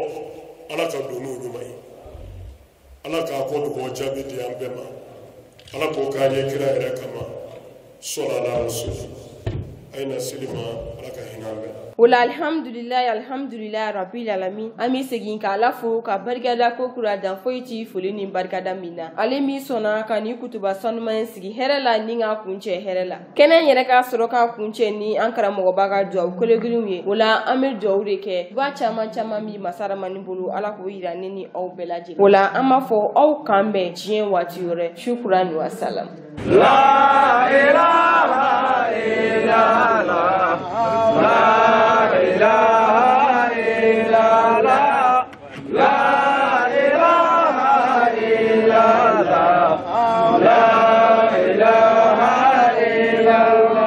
ala ka don n'u ɲuman ye ala k'a kɔ dugawu jaabi di an bɛɛ ma ala k'o k'an ye kira yɛrɛ kama sɔrɔ ala rasul a ye na seli ma ala ka hinɛ an bɛɛ la. O la alhamdulilayi alhamdulilayi rabil alamin an bɛ segin k'Ala fo ka barikada ko kura dan foyi ti foli ni barikada min na ale min sɔnna ka nin kutuba sanuman in sigi hɛrɛ la ni k'a kuncɛ hɛrɛ la kɛnɛ yɛrɛ ka sɔrɔ k'a kuncɛ ni an karamɔgɔba ka duwawu kologirinw ye o la an bɛ duwawu de kɛ duwa caman caman min masaramani bolo ala k'o yira ne ni aw bɛɛ lajɛlen o la an b'a fɔ aw k'an bɛn diɲɛ waati wɛrɛ shukran wa salam. La ilaha illallah, la ilaha illallah, la ilaha illallah, la ilaha illallah.